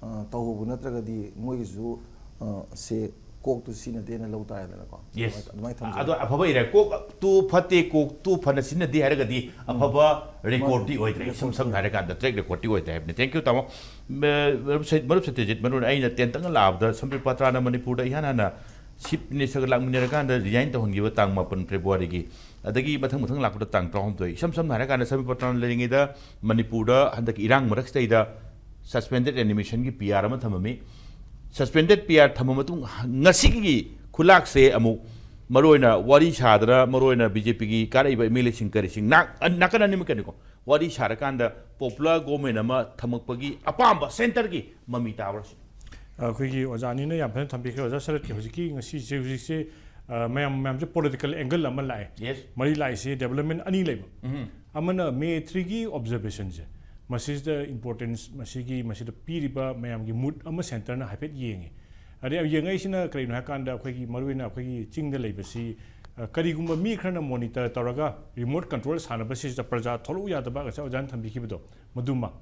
ꯑ, ꯇꯧꯍꯧꯕ ꯅꯠꯇ꯭ꯔꯒꯗꯤ ꯃꯣꯏꯒꯤꯁꯨ, ꯑ, ꯁꯦ ꯀꯣꯛꯇꯨ ꯁꯤꯖꯤꯟꯅꯗꯦꯅ ꯂꯧ ꯇꯥꯔꯦꯗꯅꯀꯣ꯫ Yes꯫ ꯑꯗꯨꯃꯥꯏꯅ ꯊꯝꯖꯒꯦ꯫ ꯑꯗꯣ ꯑꯐꯕ ꯏꯔꯦ꯫ ꯀꯣꯛꯇꯨ ꯐꯠꯇꯦ, ꯀꯣꯛꯇꯨ ꯐꯅ ꯁꯤꯖꯤꯟꯅꯗꯦ ꯍꯥꯏꯔꯒꯗꯤ ꯎꯝ꯫ ꯑꯐꯕ ꯔꯦꯀꯣꯔꯗꯇꯤ ꯑꯣꯏꯗ꯭ꯔꯦ꯫ ꯏꯁꯝ ꯔꯦꯀꯣꯔꯗ ꯁꯝꯅ ꯑꯣꯏꯗ꯭ꯔꯦ꯫ ꯍꯥꯏꯔꯀꯥꯟꯗ ꯇ꯭ꯔꯦꯛ ꯔꯦꯀꯣꯔꯗꯇꯤ ꯑꯣꯏꯗ꯭ꯔꯦ ꯍꯥꯏꯕꯅꯤ꯫ Thank you, ꯇꯥꯃꯣ꯫ ꯃ-, ꯃꯔꯨꯞ ꯁ-, ꯃꯔꯨꯞ ꯁꯇ꯭ꯌꯖꯤꯠ, ꯃꯔꯨꯞ ꯑꯩꯅ ꯇꯦꯟꯇꯛꯅ ꯂꯥꯛꯑꯕꯗ ꯁꯝꯕꯤꯠ ꯄꯇ꯭ꯔꯥꯅ ꯃꯅꯤꯄꯨꯔꯗ ꯏꯍꯥꯟ ꯍꯥꯟꯅ ꯆꯤꯐ ꯃꯤꯅꯤꯁꯇꯔꯒ ꯂꯥꯛꯃꯤꯟꯅꯔꯀꯥꯟꯗ ꯔꯤꯖꯥꯏꯟ ꯇꯧꯍꯟꯈꯤꯕ ꯇꯥꯡ ꯃꯥꯄꯟ ꯐꯦꯕ꯭ꯔꯨꯋꯥꯔꯤꯒꯤ, ꯑꯗꯒꯤ ꯃꯊꯪ ꯃꯊꯪ ꯂꯥꯛꯄꯗ ꯇꯥꯡ ꯇꯔꯥꯍꯨꯝꯗꯣꯏ꯫ ꯏꯁꯝ ꯁꯝꯅ ꯍꯥꯏꯔꯀꯥꯟꯗ ꯁꯝꯕꯤꯠ ꯄꯇ꯭ꯔꯥꯅ ꯂꯩꯔꯤꯉꯩꯗ ꯃꯅꯤꯄꯨꯔꯗ ꯍꯟꯗꯛꯀꯤ ꯏꯔꯥꯡ ꯃꯔꯛꯁꯤꯗꯩꯗ ꯁꯁꯄꯦꯟꯗꯦꯠ ꯑꯦꯅꯤꯃꯦꯁꯟꯒꯤ ꯄꯤ ꯑꯥꯔ ꯑꯃ ꯊꯝꯃꯝꯃꯤ꯫ ꯁꯁꯄꯦꯟꯗꯦꯠ ꯄꯤ ꯑꯥꯔ ꯊꯝꯃ ꯃꯇꯨꯡ ꯉꯁꯤꯒꯤ ꯈꯨꯂꯥꯛꯁꯦ ꯑꯃꯨꯛ ꯃꯔꯨꯑꯣꯏꯅ ꯋꯥꯔꯤ ꯁꯥꯗꯅ, ꯃꯔꯨꯑꯣꯏꯅ ꯕꯤ ꯖꯦ ꯄꯤꯒꯤ ꯀꯥꯔꯛꯏꯕ ꯑꯦꯝ ꯑꯦꯜ ꯑꯦꯁꯤꯡ ꯀꯔꯤꯁꯤꯡ ꯅꯥꯛ-, ꯅꯥꯀꯟ ꯑꯅꯤꯃꯛꯀꯅꯤꯀꯣ, ꯋꯥꯔꯤ ꯁꯥꯔꯀꯥꯟꯗ ꯄꯣꯄꯨꯂꯔ ꯒꯣꯃꯦꯟ ꯑꯃ ꯊꯝꯃꯛꯄꯒꯤ ꯑꯄꯥꯝꯕ ꯁꯦꯟꯇꯔꯒꯤ ꯃꯃꯤ ꯇꯥꯕ꯭ꯔꯥ ꯁꯤꯅꯤ? ꯑꯩꯈꯣꯏꯒꯤ ꯑꯣꯖꯥ ꯑꯅꯤꯅ ꯌꯥꯝ ꯐꯖꯅ ꯊꯝꯕꯤꯈ꯭ꯔꯦ꯫ ꯑꯣꯖꯥ ꯁꯔꯠꯀꯤ ꯍꯧꯖꯤꯛꯀꯤ ꯉꯁꯤꯁꯦ, ꯍꯧꯖꯤꯛꯁꯦ ꯑ, ꯃꯌꯥꯝ ꯃꯌꯥꯝꯁꯦ ꯄꯣꯂꯤꯇꯤꯀꯦꯜ ꯑꯦꯡꯒꯜ ꯑꯃ ꯂꯥꯛꯑꯦ꯫ Yes. ꯃꯔꯤ ꯂꯥꯛꯏꯁꯦ ꯗꯦꯕꯂꯞꯃꯦꯟ ꯑꯅꯤ ꯂꯩꯕ꯫ ꯎꯝ. ꯑꯃꯅ ꯃꯦ ꯊ꯭ꯔꯤꯒꯤ ꯑꯣꯕꯖꯔꯕꯦꯁꯟꯁꯦ, ꯃꯁꯤꯗ ꯏꯝꯄꯣꯔꯇꯦꯟꯁ, ꯃꯁꯤꯒꯤ, ꯃꯁꯤꯗ ꯄꯤꯔꯤꯕ ꯃꯌꯥꯝꯒꯤ ꯃꯨꯠ ꯑꯃ ꯁꯦꯟꯇꯔꯅ ꯍꯥꯏꯐꯦꯠ ꯌꯦꯡꯉꯤ꯫ ꯑꯗꯩ ꯌꯦꯡꯉꯛꯏꯁꯤꯅ ꯀꯔꯤꯅꯣ ꯍꯥꯏꯀꯥꯟꯗ, ꯑꯩꯈꯣꯏꯒꯤ ꯃꯔꯨꯑꯣꯏꯅ ꯑꯩꯈꯣꯏꯒꯤ ꯆꯤꯡꯗ ꯂꯩꯕꯁꯤ, ꯑ, ꯀꯔꯤꯒꯨꯝꯕ ꯃꯤ ꯈꯔꯅ ꯃꯣꯅꯤꯇꯔ ꯇꯧꯔꯒ ꯔꯤꯃꯣꯠ ꯀꯟꯇ꯭ꯔꯣꯜ ꯁꯥꯟꯅꯕꯁꯤꯗ ꯄ꯭ꯔꯖꯥ ꯊꯣꯛꯂꯛꯎ ꯌꯥꯗꯕ, ꯉꯁꯥꯏ ꯑꯣꯖꯥꯅ ꯊꯝꯕꯤꯈꯤꯕꯗꯣ, ꯃꯗꯨꯃ꯫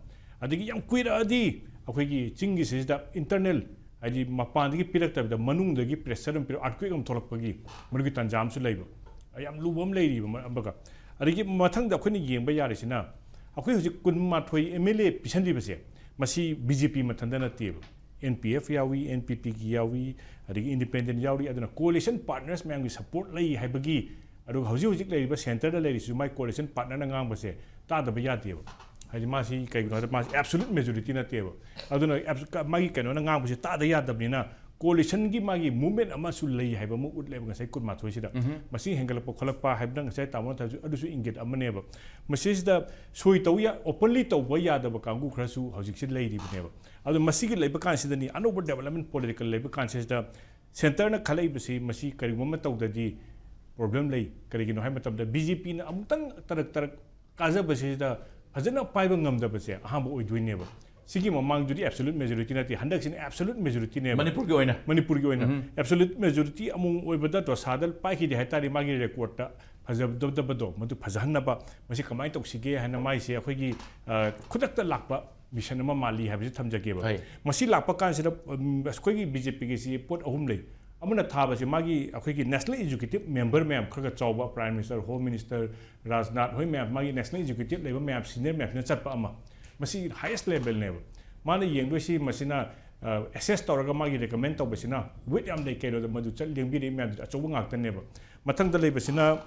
ꯑꯗꯒꯤ ꯌꯥꯝ ꯀꯨꯏꯔꯛꯑꯗꯤ ꯑꯩꯈꯣꯏꯒꯤ ꯆꯤꯡꯒꯤꯁꯤꯗ ꯏꯟꯇꯔꯅꯦꯜ, ꯍꯥꯏꯗꯤ ꯃꯄꯥꯟꯗꯒꯤ ꯄꯤꯔꯛꯇꯕꯤꯗ ꯃꯅꯨꯡꯗꯒꯤ ꯄ꯭ꯔꯦꯁꯔ ꯑꯃ ꯄꯤꯔꯛ, ꯑꯥꯔꯠꯀ꯭ꯋꯦꯛ ꯑꯃ ꯊꯣꯛꯂꯛꯄꯒꯤ ꯃꯗꯨꯒꯤ ꯇꯥꯟꯖꯥ ꯑꯃꯁꯨ ꯂꯩꯕ꯫ ꯌꯥꯝ ꯂꯨꯕ ꯑꯃ ꯂꯩꯔꯤꯕ ꯃ-, ꯑꯃꯒ꯫ ꯑꯗꯒꯤ ꯃꯊꯪꯗ ꯑꯩꯈꯣꯏꯅ ꯌꯦꯡꯕ ꯌꯥꯔꯤꯁꯤꯅ, ꯑꯩꯈꯣꯏ ꯍꯧꯖꯤꯛ ꯀꯨꯟꯃꯥꯊꯣꯏ ꯑꯦꯝ ꯑꯦꯜ ꯑꯦ ꯄꯤꯁꯟꯂꯤꯕꯁꯦ, ꯃꯁꯤ ꯕꯤ ꯖꯦ ꯄꯤ ꯃꯊꯟꯇ ꯅꯠꯇꯦꯕ꯫ ꯑꯦꯟ ꯄꯤ ꯑꯦꯐ ꯌꯥꯎꯏ, ꯑꯦꯟ ꯄꯤ ꯄꯤꯒꯤ ꯌꯥꯎꯏ, ꯑꯗꯒꯤ ꯏꯟꯗꯤꯄꯦꯟꯗꯦꯟ ꯌꯥꯎꯔꯤ꯫ ꯑꯗꯨꯅ ꯀꯣꯑꯦꯂꯤꯁꯟ ꯄꯥꯔꯠꯅꯔꯁ ꯃꯌꯥꯝꯒꯤ ꯁꯄꯣꯔꯠ ꯂꯩ ꯍꯥꯏꯕꯒꯤ, ꯑꯗꯨꯒ ꯍꯧꯖꯤꯛ ꯍꯧꯖꯤꯛ ꯂꯩꯔꯤꯕ ꯁꯦꯟꯇꯔꯗ ꯂꯩꯔꯤꯁꯤꯁꯨ ꯃꯥꯏ ꯀꯣꯑꯦꯂꯤꯁꯟ ꯄꯥꯔꯠꯅꯔꯅ ꯉꯥꯡꯕꯁꯦ ꯇꯥꯗꯕ ꯌꯥꯗꯦꯕ꯫ ꯍꯥꯏꯗꯤ ꯃꯥꯁꯤ ꯀꯩꯒꯤꯅꯣ ꯍꯥꯏꯕꯗ ꯃꯥꯁꯤ ꯑꯦꯕꯁꯣꯂꯨꯠ ꯃꯦꯖꯣꯔꯤꯇꯤ ꯅꯠꯇꯦꯕ꯫ ꯑꯗꯨꯅ ꯑꯦꯕꯁ-, ꯀ-, ꯃꯥꯒꯤ ꯀꯩꯅꯣꯅ ꯉꯥꯡꯕꯁꯦ ꯇꯥꯗ ꯌꯥꯗꯕꯅꯤꯅ, ꯀꯣꯑꯦꯂꯤꯁꯟꯒꯤ ꯃꯥꯒꯤ ꯃꯨꯚꯃꯦꯟ ꯑꯃꯁꯨ ꯂꯩ ꯍꯥꯏꯕ ꯑꯃ ꯎꯠꯂꯦꯕ ꯉꯁꯥꯏ ꯀꯨꯟꯃꯥꯊꯣꯏꯁꯤꯗ꯫ ꯃꯁꯤꯡ ꯍꯦꯟꯒꯠꯂꯛꯄ ꯈꯣꯠꯂꯛꯄ ꯍꯥꯏꯕꯗ ꯉꯁꯥꯏ ꯇꯥꯃꯣꯅ ꯊꯝꯕꯁꯨ ꯑꯗꯨꯁꯨ ꯏꯪꯒꯤꯠ ꯑꯃꯅꯦꯕ꯫ ꯃꯁꯤꯁꯤꯗ ꯁꯣꯏ ꯇꯧ ꯌꯥ-, ꯑꯣꯄꯟꯂꯤ ꯇꯧꯕ ꯌꯥꯗꯕ ꯀꯥꯡꯕꯨ ꯈꯔꯁꯨ ꯍꯧꯖꯤꯛꯁꯤ ꯂꯩꯔꯤꯕꯅꯦꯕ꯫ ꯑꯗꯣ ꯃꯁꯤꯒꯤ ꯂꯩꯕ ꯀꯥꯟꯁꯤꯗꯅꯤ, ꯑꯅꯧꯕ ꯗꯦꯕꯂꯞꯃꯦꯟ ꯄꯣꯂꯤꯇꯤꯀꯦꯜ ꯂꯩꯕ ꯀꯥꯟꯁꯤꯗ ꯁꯦꯟꯇꯔꯅ ꯈꯜꯂꯛꯏꯕꯁꯤ ꯃꯁꯤ ꯀꯔꯤꯒꯨꯝꯕ ꯑꯃ ꯇꯧꯗ꯭ꯔꯗꯤ ꯄ꯭ꯔꯣꯕ꯭ꯂꯦꯝ ꯂꯩ꯫ ꯀꯔꯤꯒꯤꯅꯣ ꯍꯥꯏꯕ ꯃꯇꯝꯗ ꯕꯤ ꯖꯦ ꯄꯤꯅ ꯑꯃꯨꯛꯇꯪ ꯇꯔꯛ ꯇꯔꯛ ꯀꯥꯖꯕꯁꯤꯗ ꯐꯖꯅ ꯄꯥꯏꯕ ꯉꯝꯗꯕꯁꯦ ꯑꯍꯥꯟꯕ ꯑꯣꯏꯗꯣꯏꯅꯦꯕ꯫ ꯁꯤꯒꯤ ꯃꯃꯥꯡꯗꯨꯗꯤ ꯑꯦꯕꯁꯣꯂꯨꯠ ꯃꯦꯖꯣꯔꯤꯇꯤ ꯅꯠꯇꯦ, ꯍꯟꯗꯛꯁꯤꯅ ꯑꯦꯕꯁꯣꯂꯨꯠ ꯃꯦꯖꯣꯔꯤꯇꯤꯅꯦꯕ꯫ ꯃꯅꯤꯄꯨꯔꯒꯤ ꯑꯣꯏꯅ? ꯃꯅꯤꯄꯨꯔꯒꯤ ꯑꯣꯏꯅ ꯑꯦꯕꯁꯣꯂꯨꯠ ꯃꯦꯖꯣꯔꯤꯇꯤ ꯑꯃꯨꯛ ꯑꯣꯏꯕꯗ ꯗꯣꯁꯥꯗ ꯄꯥꯏꯈꯤꯗꯦ ꯍꯥꯏꯇꯥꯔꯗꯤ, ꯃꯥꯒꯤ ꯔꯦꯀꯣꯔꯠꯇ ꯐꯖꯗꯕꯗꯣ ꯃꯗꯨ ꯐꯖꯍꯟꯅꯕ ꯃꯁꯤ ꯀꯃꯥꯏꯅ ꯇꯧꯁꯤꯒꯦ ꯍꯥꯏꯅ ꯃꯥꯏꯁꯦ ꯑꯩꯈꯣꯏꯒꯤ, ꯑ, ꯈꯨꯗꯛꯇ ꯂꯥꯛꯄ ꯃꯤꯁꯟ ꯑꯃ ꯃꯥꯜꯂꯤ ꯍꯥꯏꯕꯁꯤ ꯊꯝꯖꯒꯦꯕ꯫ ꯍꯣꯏ꯫ ꯃꯁꯤ ꯂꯥꯛꯄ ꯀꯥꯟꯁꯤꯗ, ꯎꯝ, ꯑꯩꯈꯣꯏꯒꯤ ꯕꯤ ꯖꯦ ꯄꯤꯒꯤꯁꯤ ꯄꯣꯠ ꯑꯍꯨꯝ ꯂꯩ꯫ ꯑꯃꯅ ꯊꯥꯕꯁꯤ ꯃꯥꯒꯤ ꯑꯩꯈꯣꯏꯒꯤ ꯅꯦꯁꯅꯦꯜ ꯑꯦꯛꯖꯤꯀ꯭ꯌꯨꯇꯤꯚ ꯃꯦꯝꯕꯔ ꯃꯌꯥꯝ ꯈꯔ ꯈꯔ ꯆꯥꯎꯕ, prime minister, home minister, Rajnath ꯍꯣꯏ ꯃꯌꯥꯝ, ꯃꯥꯒꯤ ꯅꯦꯁꯅꯦꯜ ꯑꯦꯛꯖꯤꯀ꯭ꯌꯨꯇꯤꯚ ꯂꯩꯕ ꯃꯌꯥꯝ, ꯁꯤꯅꯤꯌꯔ ꯃꯌꯥꯝꯁꯤꯅ ꯆꯠꯄ ꯑꯃ꯫ ꯃꯁꯤ ꯍꯥꯏꯌꯦꯁ ꯂꯦꯚꯦꯜꯅꯦꯕ꯫ ꯃꯥꯅ ꯌꯦꯡꯗꯣꯏꯁꯤ ꯃꯁꯤꯅ, ꯑ, ꯑꯦꯁꯦꯁ ꯇꯧꯔꯒ ꯃꯥꯒꯤ ꯔꯤꯀꯃꯦꯟ ꯇꯧꯕꯁꯤꯅ ꯋꯦꯠ ꯌꯥꯝ ꯂꯩ, ꯀꯩꯅꯣꯗ ꯃꯗꯨ ꯆꯠ-, ꯂꯦꯡꯕꯤꯔꯛꯏ ꯃꯌꯥꯝꯗꯨꯗꯤ ꯑꯆꯧꯕ ꯉꯥꯛꯇꯅꯦꯕ꯫ ꯃꯊꯪꯗ ꯂꯩꯕꯁꯤꯅ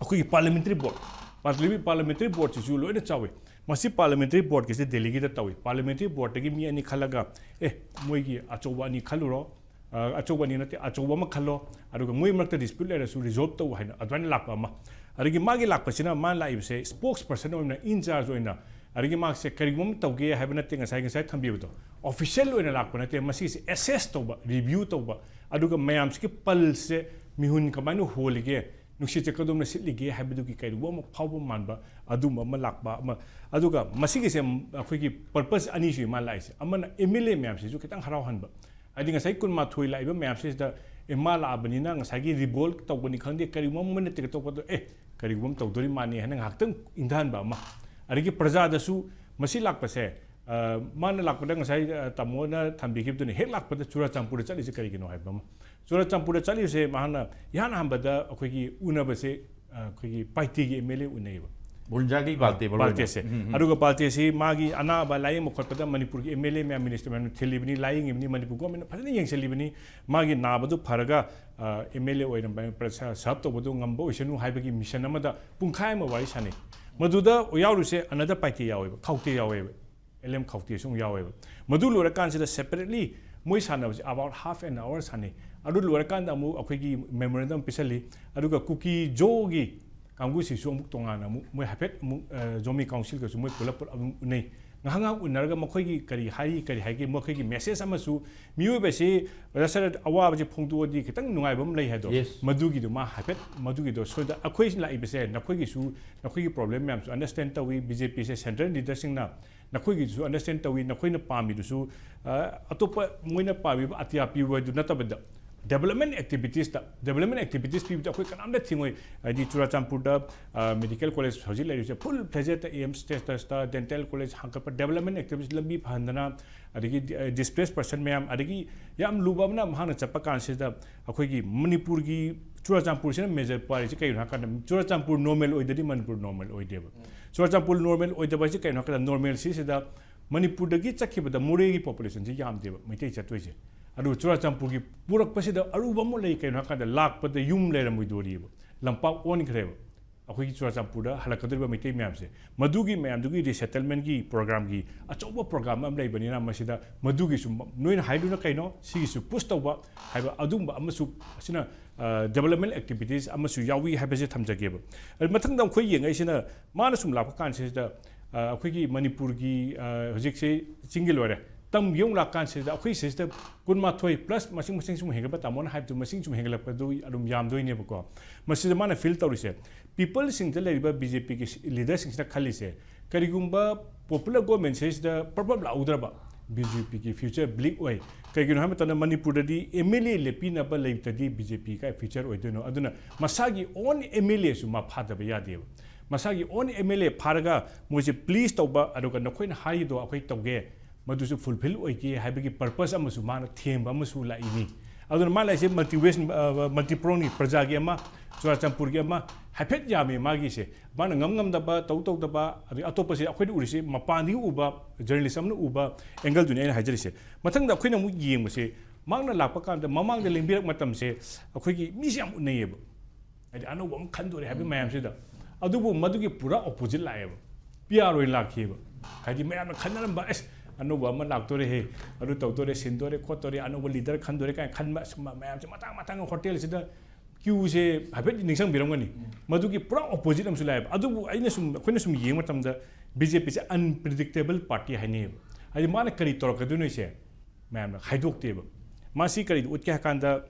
ꯑꯩꯈꯣꯏꯒꯤ ꯄꯥꯔꯂꯤꯌꯥꯃꯦꯟꯇꯔꯤ ꯕꯣꯔꯗ꯫ ꯄꯥꯔꯂꯤꯌꯥꯃꯦꯟꯇꯔꯤ ꯕꯣꯔꯗꯁꯤꯁꯨ ꯂꯣꯏꯅ ꯆꯥꯎꯏ꯫ ꯃꯁꯤ ꯄꯥꯔꯂꯤꯌꯥꯃꯦꯟꯇꯔꯤ ꯕꯣꯔꯗꯀꯤꯁꯦ ꯗꯦꯜꯂꯤꯒꯤꯗ ꯇꯧꯏ꯫ ꯄꯥꯔꯂꯤꯌꯥꯃꯦꯟꯇꯔꯤ ꯕꯣꯔꯗꯇꯒꯤ ꯃꯤ ꯑꯅꯤ ꯈꯜꯂꯒ, "ꯑꯦ, ꯃꯣꯏꯒꯤ ꯑꯆꯧꯕ ꯑꯅꯤ ꯈꯜꯂꯨꯔꯣ, ꯑ, ꯑꯆꯧꯕ ꯑꯅꯤ ꯅꯠꯇꯦ, ꯑꯆꯧꯕ ꯑꯃ ꯈꯜꯂꯣ, ꯑꯗꯨꯒ ꯃꯣꯏ ꯃꯔꯛꯇ ꯗꯤꯁꯄ꯭ꯌꯨꯠ ꯂꯩꯔꯁꯨ ꯔꯤꯖꯣꯜꯕ ꯇꯧ" ꯍꯥꯏꯅ ꯑꯗꯨꯃꯥꯏꯅ ꯂꯥꯛꯄ ꯑꯃ꯫ ꯑꯗꯒꯤ ꯃꯥꯒꯤ ꯂꯥꯛꯄꯁꯤꯅ, ꯃꯥꯅ ꯂꯥꯛꯏꯕꯁꯦ ꯁ꯭ꯄꯣꯛꯁ ꯄꯔꯁꯟ ꯑꯣꯏꯅ, ꯏꯟ ꯆꯥꯔꯖ ꯑꯣꯏꯅ, ꯑꯗꯒꯤ ꯃꯥꯁꯦ ꯀꯔꯤꯒꯨꯝꯕ ꯑꯃ ꯇꯧꯒꯦ ꯍꯥꯏꯕ ꯅꯠꯇꯦ, ꯉꯁꯥꯏ, ꯉꯁꯥꯏ ꯊꯝꯕꯤꯕꯗꯣ, ꯑꯣꯐꯤꯁꯤꯌꯦꯜ ꯑꯣꯏꯅ ꯂꯥꯛꯄ ꯅꯠꯇꯦ, ꯃꯁꯤꯁꯦ ꯑꯦꯁꯦꯁ ꯇꯧꯕ, ꯔꯤꯚ꯭ꯌꯨ ꯇꯧꯕ, ꯑꯗꯨꯒ ꯃꯌꯥꯝꯁꯤꯒꯤ ꯄꯜꯁꯁꯦ ꯃꯤꯍꯨꯟ ꯀꯃꯥꯏꯅ ꯍꯣꯜꯂꯤꯒꯦ, ꯅꯨꯡꯁꯤꯠꯁꯦ ꯀꯗꯣꯝꯅ ꯁꯤꯠꯂꯤꯒꯦ ꯍꯥꯏꯕꯗꯨꯒꯤ ꯀꯩꯒꯨꯝꯕ ꯑꯃ ꯐꯥꯎꯕ ꯃꯥꯟꯕ ꯑꯗꯨꯝꯕ ꯑꯃ ꯂꯥꯛꯄ ꯑꯃ꯫ ꯑꯗꯨꯒ ꯃꯁꯤꯒꯤꯁꯦ ꯑꯩꯈꯣꯏꯒꯤ purpose ꯑꯅꯤ ꯁꯨꯏ ꯃꯥ ꯂꯥꯛꯏꯁꯦ꯫ ꯑꯃꯅ M L A ꯃꯌꯥꯝꯁꯤꯁꯨ ꯈꯤꯇꯪ ꯍꯔꯥꯎꯍꯟꯕ, ꯍꯥꯏꯗꯤ ꯉꯁꯥꯏ ꯀꯨꯟꯃꯥꯊꯣꯏ ꯂꯥꯛꯏꯕ ꯃꯌꯥꯝꯁꯤꯗ, ꯑꯦ, ꯃꯥ ꯂꯥꯛꯑꯕꯅꯤꯅ ꯉꯁꯥꯏꯒꯤ revolt ꯇꯧꯕꯅꯤ ꯈꯪꯗꯦ, ꯀꯔꯤꯒꯨꯝꯕ ꯑꯃ ꯅꯠꯇ꯭ꯔꯒ ꯇꯧꯕꯗꯣ, ꯑꯦ, ꯀꯔꯤꯒꯨꯝꯕ ꯑꯃ ꯇꯧꯗꯣꯔꯤ ꯃꯥꯅꯤ ꯍꯥꯏꯅ ꯉꯥꯏꯍꯥꯛꯇꯪ ꯏꯪꯊꯍꯟꯕ ꯑꯃ꯫ ꯑꯗꯒꯤ ꯄ꯭ꯔꯖꯥꯗꯁꯨ ꯃꯁꯤ ꯂꯥꯛꯄꯁꯦ, ꯑ, ꯃꯥꯅ ꯂꯥꯛꯄꯗ ꯉꯁꯥꯏ, ꯑ, ꯇꯥꯃꯣꯅ ꯊꯝꯕꯤꯈꯤꯕꯗꯨꯅ ꯍꯦꯛ ꯂꯥꯛꯄꯗ ꯆꯨꯔꯥꯆꯥꯟꯄꯨꯔꯗ ꯆꯠꯂꯤꯁꯦ ꯀꯔꯤꯒꯤꯅꯣ ꯍꯥꯏꯕ ꯑꯃ꯫ ꯆꯨꯔꯥꯆꯥꯟꯄꯨꯔꯗ ꯆꯠꯂꯤꯕꯁꯦ ꯃꯍꯥꯛꯅ ꯏꯍꯥꯟ ꯑꯍꯥꯟꯕꯗ ꯑꯩꯈꯣꯏꯒꯤ ꯎꯅꯕꯁꯦ, ꯑ, ꯑꯩꯈꯣꯏꯒꯤ ꯄꯥꯏꯇꯦꯒꯤ M L A ꯎꯅꯩꯌꯦꯕ꯫ ꯕꯨꯔꯨꯟꯖꯥꯒꯤ ꯄꯥꯜꯇꯦ ꯕꯔꯣꯏꯅ꯫ ꯄꯥꯜꯇꯦꯁꯦ꯫ ꯑꯗꯨꯒ ꯄꯥꯜꯇꯦꯁꯤ ꯃꯥꯒꯤ ꯑꯅꯥꯕ ꯂꯥꯏꯌꯦꯡꯕ ꯈꯣꯠꯄꯗ ꯃꯅꯤꯄꯨꯔꯒꯤ M L A ꯃꯌꯥꯝ, minister ꯃꯌꯥꯝꯅ ꯊꯤꯜꯂꯤꯕꯅꯤ, ꯂꯥꯏꯌꯦꯡꯉꯤꯕꯅꯤ, ꯃꯅꯤꯄꯨꯔ government ꯐꯖꯅ ꯌꯦꯡꯁꯤꯜꯂꯤꯕꯅꯤ꯫ ꯃꯥꯒꯤ ꯅꯥꯕꯗꯨ ꯐꯔꯒ, ꯑ, M L A ꯑꯣꯏꯅ serve ꯇꯧꯕꯗꯨ ꯉꯝꯕ ꯑꯣꯏꯁꯅꯨ ꯍꯥꯏꯕꯒꯤ mission ꯑꯃꯗ ꯄꯨꯡꯈꯥꯏ ꯑꯃ ꯋꯥꯔꯤ ꯁꯥꯟꯅꯩ꯫ ꯃꯗꯨꯗ ꯌꯥꯎꯔꯤꯁꯦ another ꯄꯥꯏꯇꯦ ꯌꯥꯎꯋꯦꯕ, ꯈꯥꯎꯇꯦ ꯌꯥꯎꯋꯦꯕ, L M ꯈꯥꯎꯇꯦꯁꯨ ꯑꯃꯨꯛ ꯌꯥꯎꯋꯦꯕ꯫ ꯃꯗꯨ ꯂꯣꯏꯔꯀꯥꯟꯁꯤꯗ separately ꯃꯣꯏ ꯁꯥꯟꯅꯕꯁꯦ about half an hour ꯁꯥꯟꯅꯩ꯫ ꯑꯗꯨ ꯂꯣꯏꯔꯀꯥꯟꯗ ꯑꯃꯨꯛ ꯑꯩꯈꯣꯏꯒꯤ memorandum ꯄꯤꯁꯜꯂꯤ꯫ ꯑꯗꯨꯒ ꯀꯨꯀꯤ ꯖꯣꯒꯤ ꯀꯥꯡꯕꯨꯁꯤꯁꯨ ꯑꯃꯨꯛ ꯇꯣꯉꯥꯟꯅ ꯑꯃꯨꯛ ꯃꯣꯏ ꯍꯥꯏꯐꯦꯠ ꯑꯃꯨꯛ, ꯑ, ꯖꯣꯃꯤ councilꯒꯁꯨ ꯃꯣꯏ ꯄꯨꯂꯞ ꯄꯨꯂꯞ ꯑꯃꯨꯛ ꯎꯅꯩ꯫ ꯉꯥꯏꯍꯥꯛ ꯉꯥꯏꯍꯥꯛ ꯎꯅꯔꯒ ꯃꯈꯣꯏꯒꯤ ꯀꯔꯤ ꯍꯥꯏꯔꯤ, ꯀꯔꯤ ꯍꯥꯏꯒꯦ, ꯃꯈꯣꯏꯒꯤ message ꯑꯃꯁꯨ ꯃꯤꯑꯣꯏꯕꯁꯤ ꯉꯁꯥꯏ ꯑꯋꯥꯕꯁꯤ ꯐꯣꯡꯗꯣꯛꯑꯗꯤ ꯈꯤꯇꯪ ꯅꯨꯡꯉꯥꯏꯕ ꯑꯃ ꯂꯩ ꯍꯥꯏꯗꯣ꯫ Yes. ꯃꯗꯨꯒꯤꯗꯨ ꯃꯥ ꯍꯥꯏꯐꯦꯠ ꯃꯗꯨꯒꯤꯗꯣ ꯁꯣꯏꯗ ꯑꯩꯈꯣꯏ ꯂꯥꯛꯏꯕꯁꯦ ꯅꯈꯣꯏꯒꯤꯁꯨ, ꯅꯈꯣꯏꯒꯤ problem ꯃꯌꯥꯝꯁꯨ understand ꯇꯧꯏ꯫ BJPꯁꯦ central leaderꯁꯤꯡꯅ ꯅꯈꯣꯏꯒꯤꯁꯨ understand ꯇꯧꯏ, ꯅꯈꯣꯏꯅ ꯄꯥꯝꯃꯤꯗꯨꯁꯨ, ꯑ, ꯑꯇꯣꯞꯄ ꯃꯣꯏꯅ ꯄꯥꯝꯃꯤꯕ ꯑꯇꯤꯌꯥ ꯄꯤꯕ ꯍꯥꯏꯗꯨ ꯅꯠꯇꯕꯗ development activitiesꯇ, development activities ꯄꯤꯕꯗ ꯑꯩꯈꯣꯏ ꯀꯅꯥꯝꯇ ꯊꯤꯡꯉꯣꯏ꯫ ꯍꯥꯏꯗꯤ ꯆꯨꯔꯥꯆꯥꯟꯄꯨꯔꯗ, ꯑ, medical college ꯍꯧꯖꯤꯛ ꯂꯩꯔꯤꯁꯦ full fledgedꯇ AIIMS statusꯇ, dental college ꯍꯥꯡꯒꯠꯄ, development activities ꯂꯝꯕꯤ ꯐꯍꯟꯗꯅ, ꯑꯗꯒꯤ, ꯑ, displaced person ꯃꯌꯥꯝ, ꯑꯗꯒꯤ ꯌꯥꯝ ꯂꯨꯕ ꯑꯃꯅ ꯃꯍꯥꯛꯅ ꯆꯠꯄ ꯀꯥꯟꯁꯤꯗ ꯑꯩꯈꯣꯏꯒꯤ ꯃꯅꯤꯄꯨꯔꯒꯤ ꯆꯨꯔꯥꯆꯥꯟꯄꯨꯔꯁꯤꯅ major ꯄꯥꯏꯔꯤꯁꯦ ꯀꯩꯒꯤꯅꯣ ꯍꯥꯏ ꯀꯥꯟꯗ ꯆꯨꯔꯥꯆꯥꯟꯄꯨꯔ normal ꯑꯣꯏꯗꯗꯤ ꯃꯅꯤꯄꯨꯔ normal ꯑꯣꯏꯗꯦꯕ꯫ ꯆꯨꯔꯥꯆꯥꯟꯄꯨꯔ normal ꯑꯣꯏꯗꯕ ꯍꯥꯏꯁꯦ ꯀꯩꯅꯣ ꯍꯥꯏ ꯀꯥꯟꯗ normalꯁꯤꯁꯤꯗ ꯃꯅꯤꯄꯨꯔꯗꯒꯤ ꯆꯠꯈꯤꯕꯗ ꯃꯣꯔꯦꯒꯤ populationꯁꯤ ꯌꯥꯝꯗꯦꯕ ꯃꯩꯇꯩ ꯆꯠꯇꯣꯏꯁꯦ꯫ ꯑꯗꯨꯒ ꯆꯨꯔꯥꯆꯥꯟꯄꯨꯔꯒꯤ ꯄꯨꯔꯛꯄꯁꯤꯗ ꯑꯔꯨꯕ ꯑꯃ ꯂꯩ꯫ ꯀꯩꯅꯣ ꯍꯥꯏ ꯀꯥꯟꯗ ꯂꯥꯛꯄꯗ ꯌꯨꯝ ꯂꯩꯔꯝꯃꯣꯏꯗꯣꯔꯤꯕ, ꯂꯝꯄꯥꯛ ꯑꯣꯟꯈ꯭ꯔꯦꯕ꯫ ꯑꯩꯈꯣꯏꯒꯤ ꯆꯨꯔꯥꯆꯥꯟꯄꯨꯔꯗ ꯍꯜꯂꯛꯀꯗꯧꯔꯤꯕ ꯃꯩꯇꯩ ꯃꯌꯥꯝꯁꯦ, ꯃꯗꯨꯒꯤ ꯃꯌꯥꯝꯗꯨꯒꯤ resettlementꯀꯤ programꯒꯤ ꯑꯆꯧꯕ program ꯑꯃ ꯂꯩꯕꯅꯤꯅ ꯃꯁꯤꯗ ꯃꯗꯨꯒꯤꯁꯨ ꯅꯣꯏꯅ ꯍꯥꯏꯗꯨꯅ ꯀꯩꯅꯣ, ꯁꯤꯒꯤꯁꯨ push ꯇꯧꯕ ꯍꯥꯏꯕ ꯑꯗꯨꯒꯨꯝꯕ ꯑꯃꯁꯨ ꯑꯁꯤꯅ, ꯑ, development activities ꯑꯃꯁꯨ ꯌꯥꯎꯏ ꯍꯥꯏꯕꯁꯦ ꯊꯝꯖꯒꯦꯕ꯫ ꯑꯗꯨ ꯃꯊꯪꯗ ꯑꯩꯈꯣꯏ ꯌꯦꯡꯉꯛꯏꯁꯤꯅ ꯃꯥꯅ ꯁꯨꯝ ꯂꯥꯛꯄ ꯀꯥꯟꯁꯤꯗ, ꯑ, ꯑꯩꯈꯣꯏꯒꯤ ꯃꯅꯤꯄꯨꯔꯒꯤ, ꯑ, ꯍꯧꯖꯤꯛꯁꯦ ꯆꯤꯡꯒꯤ ꯂꯣꯏꯔꯦ, ꯇꯝꯒꯤ ꯑꯃꯨꯛ ꯂꯥꯛꯀꯥꯟꯁꯤꯗ ꯑꯩꯈꯣꯏ ꯁꯤꯁꯤꯗ ꯀꯨꯟꯃꯥꯊꯣꯏ plus ꯃꯁꯤꯡ ꯃꯁꯤꯡ ꯁꯨꯝ ꯍꯦꯟꯒꯠꯄ, ꯇꯥꯃꯣꯅ ꯍꯥꯏꯕꯗꯨ ꯃꯁꯤꯡ ꯁꯨꯝ ꯍꯦꯟꯒꯠꯂꯛꯄꯗꯨ ꯑꯗꯨꯝ ꯌꯥꯝꯗꯣꯏꯅꯦꯕꯀꯣ꯫ ꯃꯁꯤꯗ ꯃꯥꯅ feel ꯇꯧꯔꯤꯁꯦ, peopleꯁꯤꯡꯗ ꯂꯩꯔꯤꯕ BJPꯒꯤ leaderꯁꯤꯡꯁꯤꯅ ꯈꯜꯂꯤꯁꯦ, ꯀꯔꯤꯒꯨꯝꯕ popular governmentꯁꯤꯗ ꯄ꯭ꯔꯞ ꯄ꯭ꯔꯞ ꯂꯥꯛꯍꯧꯗ꯭ꯔꯕ, BJPꯒꯤ future bleak ꯑꯣꯏ꯫ ꯀꯩꯒꯤꯅꯣ ꯍꯥꯏꯕ ꯃꯇꯝꯗ ꯃꯅꯤꯄꯨꯔꯗꯗꯤ MLA ꯂꯦꯞꯄꯤꯅꯕ ꯂꯩꯇ꯭ꯔꯗꯤ BJP ꯀꯥꯏ future ꯑꯣꯏꯗꯣꯏꯅꯣ? ꯑꯗꯨꯅ ꯃꯁꯥꯒꯤ own MLAꯁꯨ ꯃꯥ ꯐꯥꯗꯕ ꯌꯥꯗꯦꯕ꯫ ꯃꯁꯥꯒꯤ own MLA ꯐꯥꯔꯒ ꯃꯣꯏꯁꯦ please ꯇꯧꯕ, ꯑꯗꯨꯒ ꯅꯈꯣꯏꯅ ꯍꯥꯏꯔꯤꯗꯣ ꯑꯩꯈꯣꯏ ꯇꯧꯒꯦ, ꯃꯗꯨꯁꯨ fulfil ꯑꯣꯏꯒꯦ ꯍꯥꯏꯕꯒꯤ purpose ꯑꯃꯁꯨ ꯃꯥꯅ ꯊꯦꯝꯕ ꯑꯃꯁꯨ ꯂꯥꯛꯏꯅꯤ꯫ ꯑꯗꯨꯅ ꯃꯥ ꯂꯥꯛꯏꯁꯦ multi ways, multi prongꯅꯤ, ꯄ꯭ꯔꯖꯥꯒꯤ ꯑꯃ, ꯆꯨꯔꯥꯆꯥꯟꯄꯨꯔꯒꯤ ꯑꯃ, ꯍꯥꯏꯐꯦꯠ ꯌꯥꯝꯃꯤ ꯃꯥꯒꯤꯁꯦ꯫ ꯃꯥꯅ ꯉꯝ ꯉꯝꯗꯕ, ꯇꯧ ꯇꯧꯗꯕ, ꯑꯗꯒꯤ ꯑꯇꯣꯞꯄꯁꯦ ꯑꯩꯈꯣꯏꯅ ꯎꯔꯤꯁꯦ, ꯃꯄꯥꯟꯗꯒꯤ ꯎꯕ, journalist ꯑꯃꯅ ꯎꯕ angle ꯗꯨꯅꯤ ꯑꯩꯅ ꯍꯥꯏꯖꯔꯤꯁꯦ꯫ ꯃꯊꯪꯗ ꯑꯩꯈꯣꯏꯅ ꯑꯃꯨꯛ ꯌꯦꯡꯕꯁꯦ, ꯃꯍꯥꯛꯅ ꯂꯥꯛꯄ ꯀꯥꯟꯗ ꯃꯃꯥꯡꯗ ꯂꯦꯡꯕꯤꯔꯛ ꯃꯇꯝꯁꯦ ꯑꯩꯈꯣꯏꯒꯤ ꯃꯤꯁꯦ ꯌꯥꯝ ꯎꯅꯩꯌꯦꯕ, ꯍꯥꯏꯗꯤ ꯑꯅꯧꯕ ꯑꯃ ꯈꯟꯗꯣꯔꯦ ꯍꯥꯏꯕ ꯃꯌꯥꯝꯁꯤꯗ꯫ ꯑꯗꯨꯕꯨ ꯃꯗꯨꯒꯤ ꯄꯨꯔꯥ opposite ꯂꯥꯛꯑꯦꯕ, PR ꯑꯣꯏꯅ ꯂꯥꯛꯈꯤꯑꯕ꯫ ꯍꯥꯏꯗꯤ ꯃꯌꯥꯝꯅ ꯈꯟꯅꯔꯝꯕ, "ꯑꯁ, ꯑꯅꯧꯕ ꯑꯃ ꯂꯥꯛꯇꯣꯔꯦꯍꯦ, ꯑꯗꯨ ꯇꯧꯗꯣꯔꯦ, ꯁꯤꯟꯗꯣꯔꯦ, ꯈꯣꯠꯇꯣꯔꯦ, ꯑꯅꯧꯕ leader ꯈꯟꯗꯣꯔꯦ" ꯀꯥꯏꯅ ꯈꯟꯕ, ꯑꯁ, ꯃ-, ꯃꯌꯥꯝꯁꯦ ꯃꯊꯪ ꯃꯊꯪ ꯍꯣꯇꯦꯜꯁꯤꯗ queueꯁꯦ ꯍꯥꯏꯐꯦꯠ ꯅꯤꯡꯁꯤꯡꯕꯤꯔꯝꯒꯅꯤ꯫ ꯃꯗꯨꯒꯤ ꯄꯨꯔꯥ opposite ꯑꯃꯁꯨ ꯂꯥꯛꯑꯦꯕ꯫ ꯑꯗꯨꯕꯨ ꯑꯩꯅ ꯁꯨꯝ, ꯑꯩꯈꯣꯏꯅ ꯁꯨꯝ ꯌꯦꯡꯕ ꯃꯇꯝꯗ BJPꯁꯦ unpredictable party ꯍꯥꯏꯅꯩꯌꯦꯕ꯫ ꯍꯥꯏꯗꯤ ꯃꯥꯅ ꯀꯔꯤ ꯇꯧꯔꯛꯀꯗꯣꯏꯅꯣꯁꯦ ꯃꯌꯥꯝꯅ ꯍꯥꯏꯗꯣꯛꯇꯦꯕ꯫ ꯃꯥꯁꯤ ꯀꯔꯤꯗ ꯎꯠꯀꯦ ꯍꯥꯏ ꯀꯥꯟꯗ,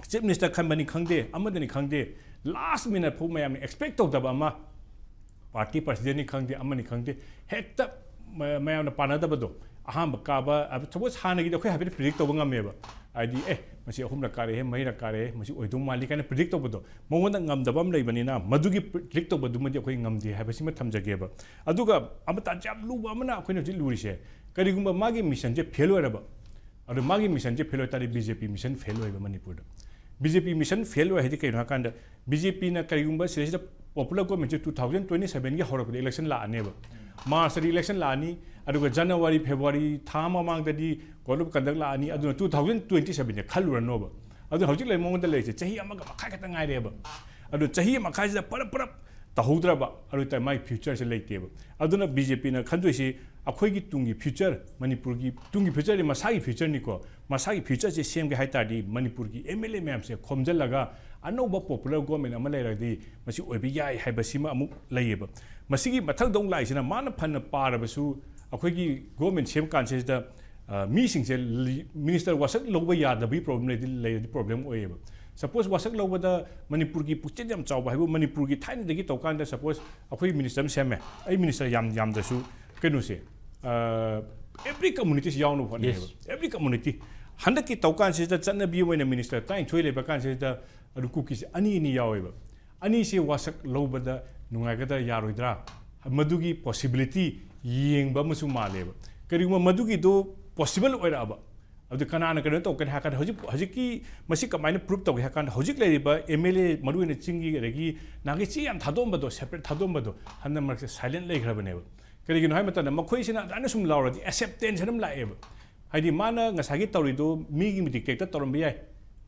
chief minister ꯈꯟꯕꯅꯤ ꯈꯪꯗꯦ, ꯑꯃꯗꯅꯤ ꯈꯪꯗꯦ, last minute ꯐꯥꯎ ꯃꯌꯥꯝꯅ expect ꯇꯧꯗꯕ ꯑꯃ, party presidentꯅꯤ ꯈꯪꯗꯦ, ꯑꯃꯅꯤ ꯈꯪꯗꯦ, ꯍꯦꯛꯇ ꯃ-, ꯃꯌꯥꯝꯅ ꯄꯥꯅꯗꯕꯗꯣ, ꯑꯍꯥꯟꯕ ꯀꯥꯕ, ꯑ, suppose ꯍꯥꯟꯅꯒꯤꯗꯤ ꯑꯩꯈꯣꯏ ꯍꯥꯏꯐꯦꯠ predict ꯇꯧꯕ ꯉꯝꯃꯦꯕ꯫ ꯍꯥꯏꯗꯤ, "ꯑꯦ, ꯃꯁꯤ ꯑꯍꯨꯝꯂꯛ ꯀꯥꯔꯦꯍꯦ, ꯃꯔꯤꯔꯛ ꯀꯥꯔꯦꯍꯦ, ꯃꯁꯤ ꯑꯣꯏꯗꯧ ꯃꯥꯜꯂꯤ" ꯀꯥꯏꯅ predict ꯇꯧꯕꯗꯣ, ꯃꯉꯣꯟꯗ ꯉꯝꯗꯕ ꯑꯃ ꯂꯩꯕꯅꯤꯅ, ꯃꯗꯨꯒꯤ predict ꯇꯧꯕꯗꯨꯃꯗꯤ ꯑꯩꯈꯣꯏ ꯉꯝꯗꯦ ꯍꯥꯏꯕꯁꯤꯃ ꯊꯝꯖꯒꯦꯕ꯫ ꯑꯗꯨꯒ ꯑꯃ ꯇꯥꯟꯖꯥ ꯌꯥꯝ ꯂꯨꯕ ꯑꯃꯅ ꯑꯩꯈꯣꯏꯅ ꯍꯧꯖꯤꯛ ꯂꯨꯔꯤꯁꯦ, ꯀꯔꯤꯒꯨꯝꯕ ꯃꯥꯒꯤ missionꯁꯦ fail ꯑꯣꯏꯔꯕ, ꯑꯗꯣ ꯃꯥꯒꯤ missionꯁꯦ fail ꯑꯣꯏ ꯇꯥꯔꯗꯤ BJP mission fail ꯑꯣꯏꯕ ꯃꯅꯤꯄꯨꯔꯗ꯫ BJP mission fail ꯑꯣꯏ ꯍꯥꯏꯗꯤ ꯀꯩꯅꯣ ꯍꯥꯏꯀꯥꯟꯗ, BJPꯅ ꯀꯔꯤꯒꯨꯝꯕ ꯁꯤꯗꯩꯁꯤꯗ popular governmentꯁꯦ two thousand twenty sevenꯒꯤ ꯍꯧꯔꯛꯄꯗ election ꯂꯥꯛꯑꯅꯦꯕ꯫ Marchꯇꯗꯤ election ꯂꯥꯛꯑꯅꯤ, ꯑꯗꯨꯒ January, February ꯊꯥ ꯃꯃꯥꯡꯗꯗꯤ code of conduct ꯂꯥꯛꯑꯅꯤ, ꯑꯗꯨꯅ two thousand twenty sevenꯁꯦ ꯈꯜꯂꯨꯔꯅꯣꯕ꯫ ꯑꯗꯨꯅ ꯍꯧꯖꯤꯛ ꯂꯩ ꯃꯉꯣꯟꯗ ꯂꯩꯔꯤꯁꯦ ꯆꯍꯤ ꯑꯃꯒ ꯃꯈꯥꯏ ꯈꯛꯇ ꯉꯥꯏꯔꯦꯕ꯫ ꯑꯗꯨ ꯆꯍꯤ ꯃꯈꯥꯏꯁꯤꯗ ꯄꯔꯞ ꯄꯔꯞ ꯇꯧꯍꯧꯗ꯭ꯔꯕ, ꯑꯗꯨ ꯑꯣꯏꯇꯥꯔꯗꯤ ꯃꯥꯒꯤ futureꯁꯦ ꯂꯩꯇꯦꯕ꯫ ꯑꯗꯨꯅ BJPꯅ ꯈꯟꯗꯣꯏꯁꯤ, ꯑꯩꯈꯣꯏꯒꯤ ꯇꯨꯡꯒꯤ future, ꯃꯅꯤꯄꯨꯔꯒꯤ ꯇꯨꯡꯒꯤ futureꯗꯤ ꯃꯁꯥꯒꯤ futureꯅꯤꯀꯣ, ꯃꯁꯥꯒꯤ futureꯁꯦ ꯁꯦꯝꯒꯦ ꯍꯥꯏ ꯇꯥꯔꯗꯤ ꯃꯅꯤꯄꯨꯔꯒꯤ MLA ꯃꯌꯥꯝꯁꯦ ꯈꯣꯝꯖꯤꯜꯂꯒ ꯑꯅꯧꯕ popular government ꯑꯃ ꯂꯩꯔꯒꯗꯤ ꯃꯁꯤ ꯑꯣꯏꯕ ꯌꯥꯏ ꯍꯥꯏꯕꯁꯤꯃ ꯑꯃꯨꯛ ꯂꯩꯌꯦꯕ꯫ ꯃꯁꯤꯒꯤ ꯃꯊꯪꯗ ꯑꯃꯨꯛ ꯂꯥꯛꯏꯁꯤꯅ, ꯃꯥꯅ ꯐꯅ ꯄꯥꯔꯕꯁꯨ ꯑꯩꯈꯣꯏꯒꯤ government ꯁꯦꯝ ꯀꯥꯟꯁꯤꯗ ꯃꯤꯁꯤꯡꯁꯦ ꯃꯤꯅꯤꯁꯇꯔ ꯋꯥꯁꯛ ꯂꯧꯕ ꯌꯥꯗꯕꯒꯤ ꯄ꯭ꯔꯣꯕ꯭ꯂꯦꯝ ꯂꯩꯔꯗꯤ ꯂꯩꯔꯗꯤ ꯄ꯭ꯔꯣꯕ꯭ꯂꯦꯝ ꯑꯣꯏꯌꯦꯕ꯫ ꯁꯄꯣꯁ ꯋꯥꯁꯛ ꯂꯧꯕꯗ ꯃꯅꯤꯄꯨꯔꯒꯤ ꯄꯨꯛꯆꯦꯜ ꯌꯥꯝ ꯆꯥꯎꯕ ꯍꯥꯏꯕꯨ ꯃꯅꯤꯄꯨꯔꯒꯤ ꯊꯥꯏꯅꯗꯒꯤ ꯇꯧꯀꯥꯟꯗ ꯁꯄꯣꯁ ꯑꯩꯈꯣꯏ ꯃꯤꯅꯤꯁꯇꯔ ꯑꯃ ꯁꯦꯝꯃꯦ, ꯑꯩ ꯃꯤꯅꯤꯁꯇꯔ ꯌꯥꯝ ꯌꯥꯝꯗ꯭ꯔꯁꯨ ꯀꯩꯅꯣꯁꯦ ꯑꯦꯕ꯭ꯔꯤ ꯀꯝꯃꯨꯅꯤꯇꯤꯁꯤ ꯌꯥꯎꯅꯕ ꯍꯣꯠꯅꯩꯌꯦꯕ꯫ Yes. ꯑꯦꯕ꯭ꯔꯤ ꯀꯝꯃꯨꯅꯤꯇꯤ ꯍꯟꯗꯛꯀꯤ ꯇꯧꯀꯥꯟꯁꯤꯗ ꯆꯠꯅꯕꯤ ꯑꯣꯏꯅ ꯃꯤꯅꯤꯁꯇꯔ ꯇꯔꯥꯅꯤꯊꯣꯏ ꯂꯩꯕ ꯀꯥꯟꯁꯤꯗ ꯑꯗꯨ ꯀꯨꯀꯤꯁꯦ ꯑꯅꯤ ꯑꯅꯤ ꯌꯥꯎꯋꯦꯕ꯫ ꯑꯅꯤꯁꯦ ꯋꯥꯁꯛ ꯂꯧꯕꯗ ꯅꯨꯡꯉꯥꯏꯒꯗ꯭ꯔꯥ ꯌꯥꯔꯣꯏꯗ꯭ꯔꯥ, ꯃꯗꯨꯒꯤ ꯄꯣꯁꯤꯕꯤꯂꯤꯇꯤ ꯌꯦꯡꯕ ꯑꯃꯁꯨ ꯃꯥꯜꯂꯦꯕ꯫ ꯀꯔꯤꯒꯨꯝꯕ ꯃꯗꯨꯒꯤꯗꯣ ꯄꯣꯁꯤꯕꯜ ꯑꯣꯏꯔꯛꯑꯕ, ꯑꯗꯨ ꯀꯅꯥꯅ ꯀꯩꯅꯣ ꯇꯧꯒꯅꯤ ꯍꯥꯏ ꯀꯥꯟꯗ ꯍꯧꯖꯤꯛ ꯍꯧꯖꯤꯛꯀꯤ ꯃꯁꯤ ꯀꯃꯥꯏꯅ ꯄ꯭ꯔꯨꯞ ꯇꯧꯒꯦ ꯍꯥꯏ ꯀꯥꯟꯗ ꯍꯧꯖꯤꯛ ꯂꯩꯔꯤꯕ ꯑꯦꯝ ꯑꯦꯜ ꯑꯦ ꯃꯔꯨꯑꯣꯏꯅ ꯆꯤꯡꯒꯤ ꯑꯗꯒꯤ ꯅꯍꯥꯟꯒꯤ ꯆꯦ ꯌꯥꯝ ꯊꯥꯗꯣꯛꯑꯝꯕꯗꯣ, ꯁꯦꯄꯔꯦꯠ ꯊꯥꯗꯣꯛꯑꯝꯕꯗꯣ ꯍꯟꯗꯛ ꯃꯔꯛꯁꯦ ꯁꯥꯏꯂꯦꯟ ꯂꯩꯈ꯭ꯔꯕꯅꯦꯕ꯫ ꯀꯔꯤꯒꯤꯅꯣ ꯍꯥꯏꯕ ꯃꯇꯝꯗ ꯃꯈꯣꯏꯁꯤꯅ ꯑꯗꯨꯃꯥꯏꯅ ꯁꯨꯝ ꯂꯥꯎꯔꯗꯤ ꯑꯦꯛꯁꯦꯞꯇꯦꯟꯁ ꯑꯃ ꯂꯥꯛꯑꯦꯕ꯫ ꯍꯥꯏꯗꯤ ꯃꯥꯅ ꯉꯁꯥꯏꯒꯤ ꯇꯧꯔꯤꯗꯣ ꯃꯤꯒꯤ ꯗꯤꯛꯇꯦꯛꯇ ꯇꯧꯔꯝꯕ ꯌꯥꯏ,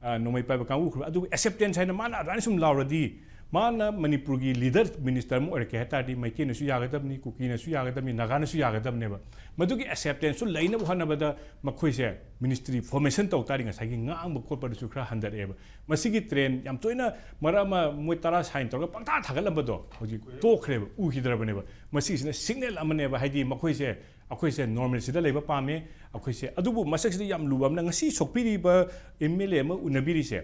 ꯑ, ꯅꯣꯡꯃꯩ ꯄꯥꯏꯕ ꯀꯥꯡꯕꯨ ꯈꯔ, ꯑꯗꯨꯕꯨ ꯑꯦꯛꯁꯦꯞꯇꯦꯟꯁ ꯍꯥꯏꯅ ꯃꯥꯅ ꯑꯗꯨꯃꯥꯏꯅ ꯁꯨꯝ ꯂꯥꯎꯔꯗꯤ ꯃꯥꯅ ꯃꯅꯤꯄꯨꯔꯒꯤ ꯂꯤꯗꯔ ꯃꯤꯅꯤꯁꯇꯔ ꯑꯃ ꯑꯣꯏꯔꯛꯀꯦ ꯍꯥꯏ ꯇꯥꯔꯗꯤ ꯃꯩꯇꯩꯅꯁꯨ ꯌꯥꯒꯗꯕꯅꯤ, ꯀꯨꯀꯤꯅꯁꯨ ꯌꯥꯒꯗꯕꯅꯤ, ꯅꯥꯒꯥꯅꯁꯨ ꯌꯥꯒꯗꯕꯅꯦꯕ꯫ ꯃꯗꯨꯒꯤ ꯑꯦꯛꯁꯦꯞꯇꯦꯟꯁꯁꯨ ꯂꯩꯅꯕ ꯍꯣꯠꯅꯕꯗ ꯃꯈꯣꯏꯁꯦ ꯃꯤꯅꯤꯁꯇ꯭ꯔꯤ ꯐꯣꯔꯃꯦꯁꯟ ꯇꯧ ꯇꯥꯔꯗꯤ ꯉꯁꯥꯏꯒꯤ ꯉꯥꯡꯕ ꯈꯣꯠꯄꯗꯨꯁꯨ ꯈꯔ ꯍꯟꯊꯔꯛꯑꯦꯕ꯫ ꯃꯁꯤꯒꯤ ꯇ꯭ꯔꯦꯟ ꯌꯥꯝ ꯇꯣꯏꯅ ꯃꯔꯛ ꯑꯃ ꯃꯣꯏ ꯇꯔꯥ ꯁꯥꯏꯟ ꯇꯧꯔꯒ ꯄꯪꯊꯥ ꯊꯥꯒꯠꯂꯝꯕꯗꯣ ꯍꯧꯖꯤꯛ ꯇꯣꯛꯈ꯭ꯔꯦꯕ, ꯎꯈꯤꯗ꯭ꯔꯕꯅꯦꯕ꯫ ꯃꯁꯤꯁꯤꯅ ꯁꯤꯒꯅꯦꯜ ꯑꯃꯅꯦꯕ, ꯍꯥꯏꯗꯤ ꯃꯈꯣꯏꯁꯦ ꯑꯩꯈꯣꯏꯁꯦ ꯅꯣꯔꯃꯦꯜꯁꯤꯗ ꯂꯩꯕ ꯄꯥꯝꯃꯦ꯫ ꯑꯩꯈꯣꯏꯁꯦ, ꯑꯗꯨꯕꯨ ꯃꯁꯛꯁꯤꯗ ꯌꯥꯝ ꯂꯨꯕ ꯑꯃꯅ ꯉꯁꯤ ꯁꯣꯛꯄꯤꯔꯤꯕ ꯑꯦꯝ ꯑꯦꯜ ꯑꯦ ꯑꯃ ꯎꯅꯕꯤꯔꯤꯁꯦ,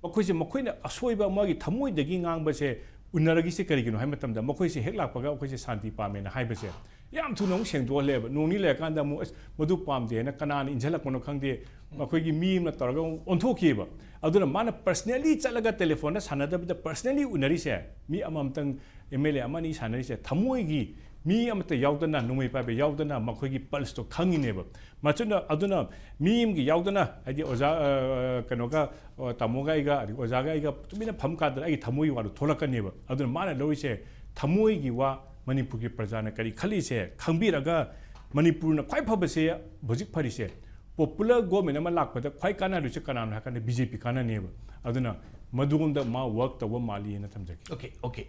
ꯃꯈꯣꯏꯁꯦ ꯃꯈꯣꯏꯅ ꯑꯁꯣꯏꯕ ꯃꯥꯒꯤ ꯊꯃꯣꯏꯗꯒꯤ ꯉꯥꯡꯕꯁꯦ ꯎꯅꯔꯒꯤꯁꯦ ꯀꯔꯤꯒꯤꯅꯣ ꯍꯥꯏꯕ ꯃꯇꯝꯗ ꯃꯈꯣꯏꯁꯦ ꯍꯦꯛ ꯂꯥꯛꯄꯒ ꯑꯩꯈꯣꯏꯁꯦ ꯁꯥꯟꯇꯤ ꯄꯥꯝꯃꯦꯅ ꯍꯥꯏꯕꯁꯦ ꯌꯥꯝ ꯊꯨꯅ ꯑꯃꯨꯛ ꯁꯦꯡꯗꯣꯛꯍꯜꯂꯦꯕ꯫ ꯅꯣꯡ ꯅꯤ ꯂꯩꯔꯀꯥꯟꯗ ꯑꯃꯨꯛ ꯑꯁ ꯃꯗꯨ ꯄꯥꯝꯗꯦꯅ ꯀꯅꯥꯅ ꯏꯟꯁꯤꯜꯂꯛꯄꯅꯣ ꯈꯪꯗꯦ, ꯃꯈꯣꯏꯒꯤ ꯃꯤ ꯑꯃꯅ ꯇꯧꯔꯒ ꯑꯃꯨꯛ ꯑꯣꯟꯊꯣꯛꯈꯤꯑꯕ꯫ ꯑꯗꯨꯅ ꯃꯥꯅ ꯄꯔꯁꯅꯦꯜꯂꯤ ꯆꯠꯂꯒ ꯇꯦꯂꯤꯐꯣꯟꯗ ꯁꯥꯟꯅꯗꯕꯤꯗ ꯄꯔꯁꯅꯦꯜꯂꯤ ꯎꯅꯔꯤꯁꯦ, ꯃꯤ ꯑꯃꯃꯝꯇꯪ ꯑꯦꯝ ꯑꯦꯜ ꯑꯦ ꯑꯃ ꯑꯅꯤ ꯁꯥꯟꯅꯔꯤꯁꯦ ꯊꯃꯣꯏꯒꯤ ꯃꯤ ꯑꯃꯠꯇ ꯌꯥꯎꯗꯅ, ꯅꯣꯡꯃꯩ ꯄꯥꯏꯕ ꯌꯥꯎꯗꯅ ꯃꯈꯣꯏꯒꯤ ꯄꯜꯁꯇꯣ ꯈꯪꯉꯤꯅꯦꯕ꯫ ꯃꯆꯨꯅ ꯑꯗꯨꯅ ꯃꯤ ꯑꯃꯒꯤ ꯌꯥꯎꯗꯅ, ꯍꯥꯏꯗꯤ ꯑꯣꯖꯥ, ꯑ, ꯀꯩꯅꯣꯒ, ꯑ, ꯇꯥꯃꯣꯒ ꯑꯩꯒ, ꯑꯗꯒꯤ ꯑꯣꯖꯥꯒ ꯑꯩꯒ ꯇꯨꯃꯤꯟꯅ ꯐꯝ ꯀꯥꯟꯗ ꯑꯩꯒꯤ ꯊꯃꯣꯏꯒꯤ ꯋꯥꯗꯣ ꯊꯣꯛꯂꯛꯀꯅꯦꯕ꯫ ꯑꯗꯨꯅ ꯃꯥꯅ ꯂꯧꯔꯤꯁꯦ ꯊꯃꯣꯏꯒꯤ ꯋꯥ, ꯃꯅꯤꯄꯨꯔꯒꯤ ꯄ꯭ꯔꯖꯥꯅ ꯀꯔꯤ ꯈꯜꯂꯤꯁꯦ ꯈꯪꯕꯤꯔꯒ, ꯃꯅꯤꯄꯨꯔꯅ ꯈ꯭ꯋꯥꯏ ꯐꯕꯁꯦ ꯍꯧꯖꯤꯛ ꯐꯔꯤꯁꯦ ꯄꯣꯄꯨꯂꯔ ꯒꯣꯔꯃꯦꯟ ꯑꯃ ꯂꯥꯛꯄꯗ ꯈ꯭ꯋꯥꯏ ꯀꯥꯟꯅꯗꯣꯏꯁꯦ ꯀꯅꯥꯅꯣ ꯍꯥꯏ ꯀꯥꯟꯗ ꯕꯤ ꯖꯦ ꯄꯤ ꯀꯥꯟꯅꯅꯦꯕ꯫ ꯑꯗꯨꯅ ꯃꯗꯨꯒꯨꯝꯗ ꯃꯥ ꯋꯥꯔꯛ ꯇꯧꯕ ꯃꯥꯜꯂꯤꯅ ꯊꯝꯖꯒꯦ꯫ Okay, okay.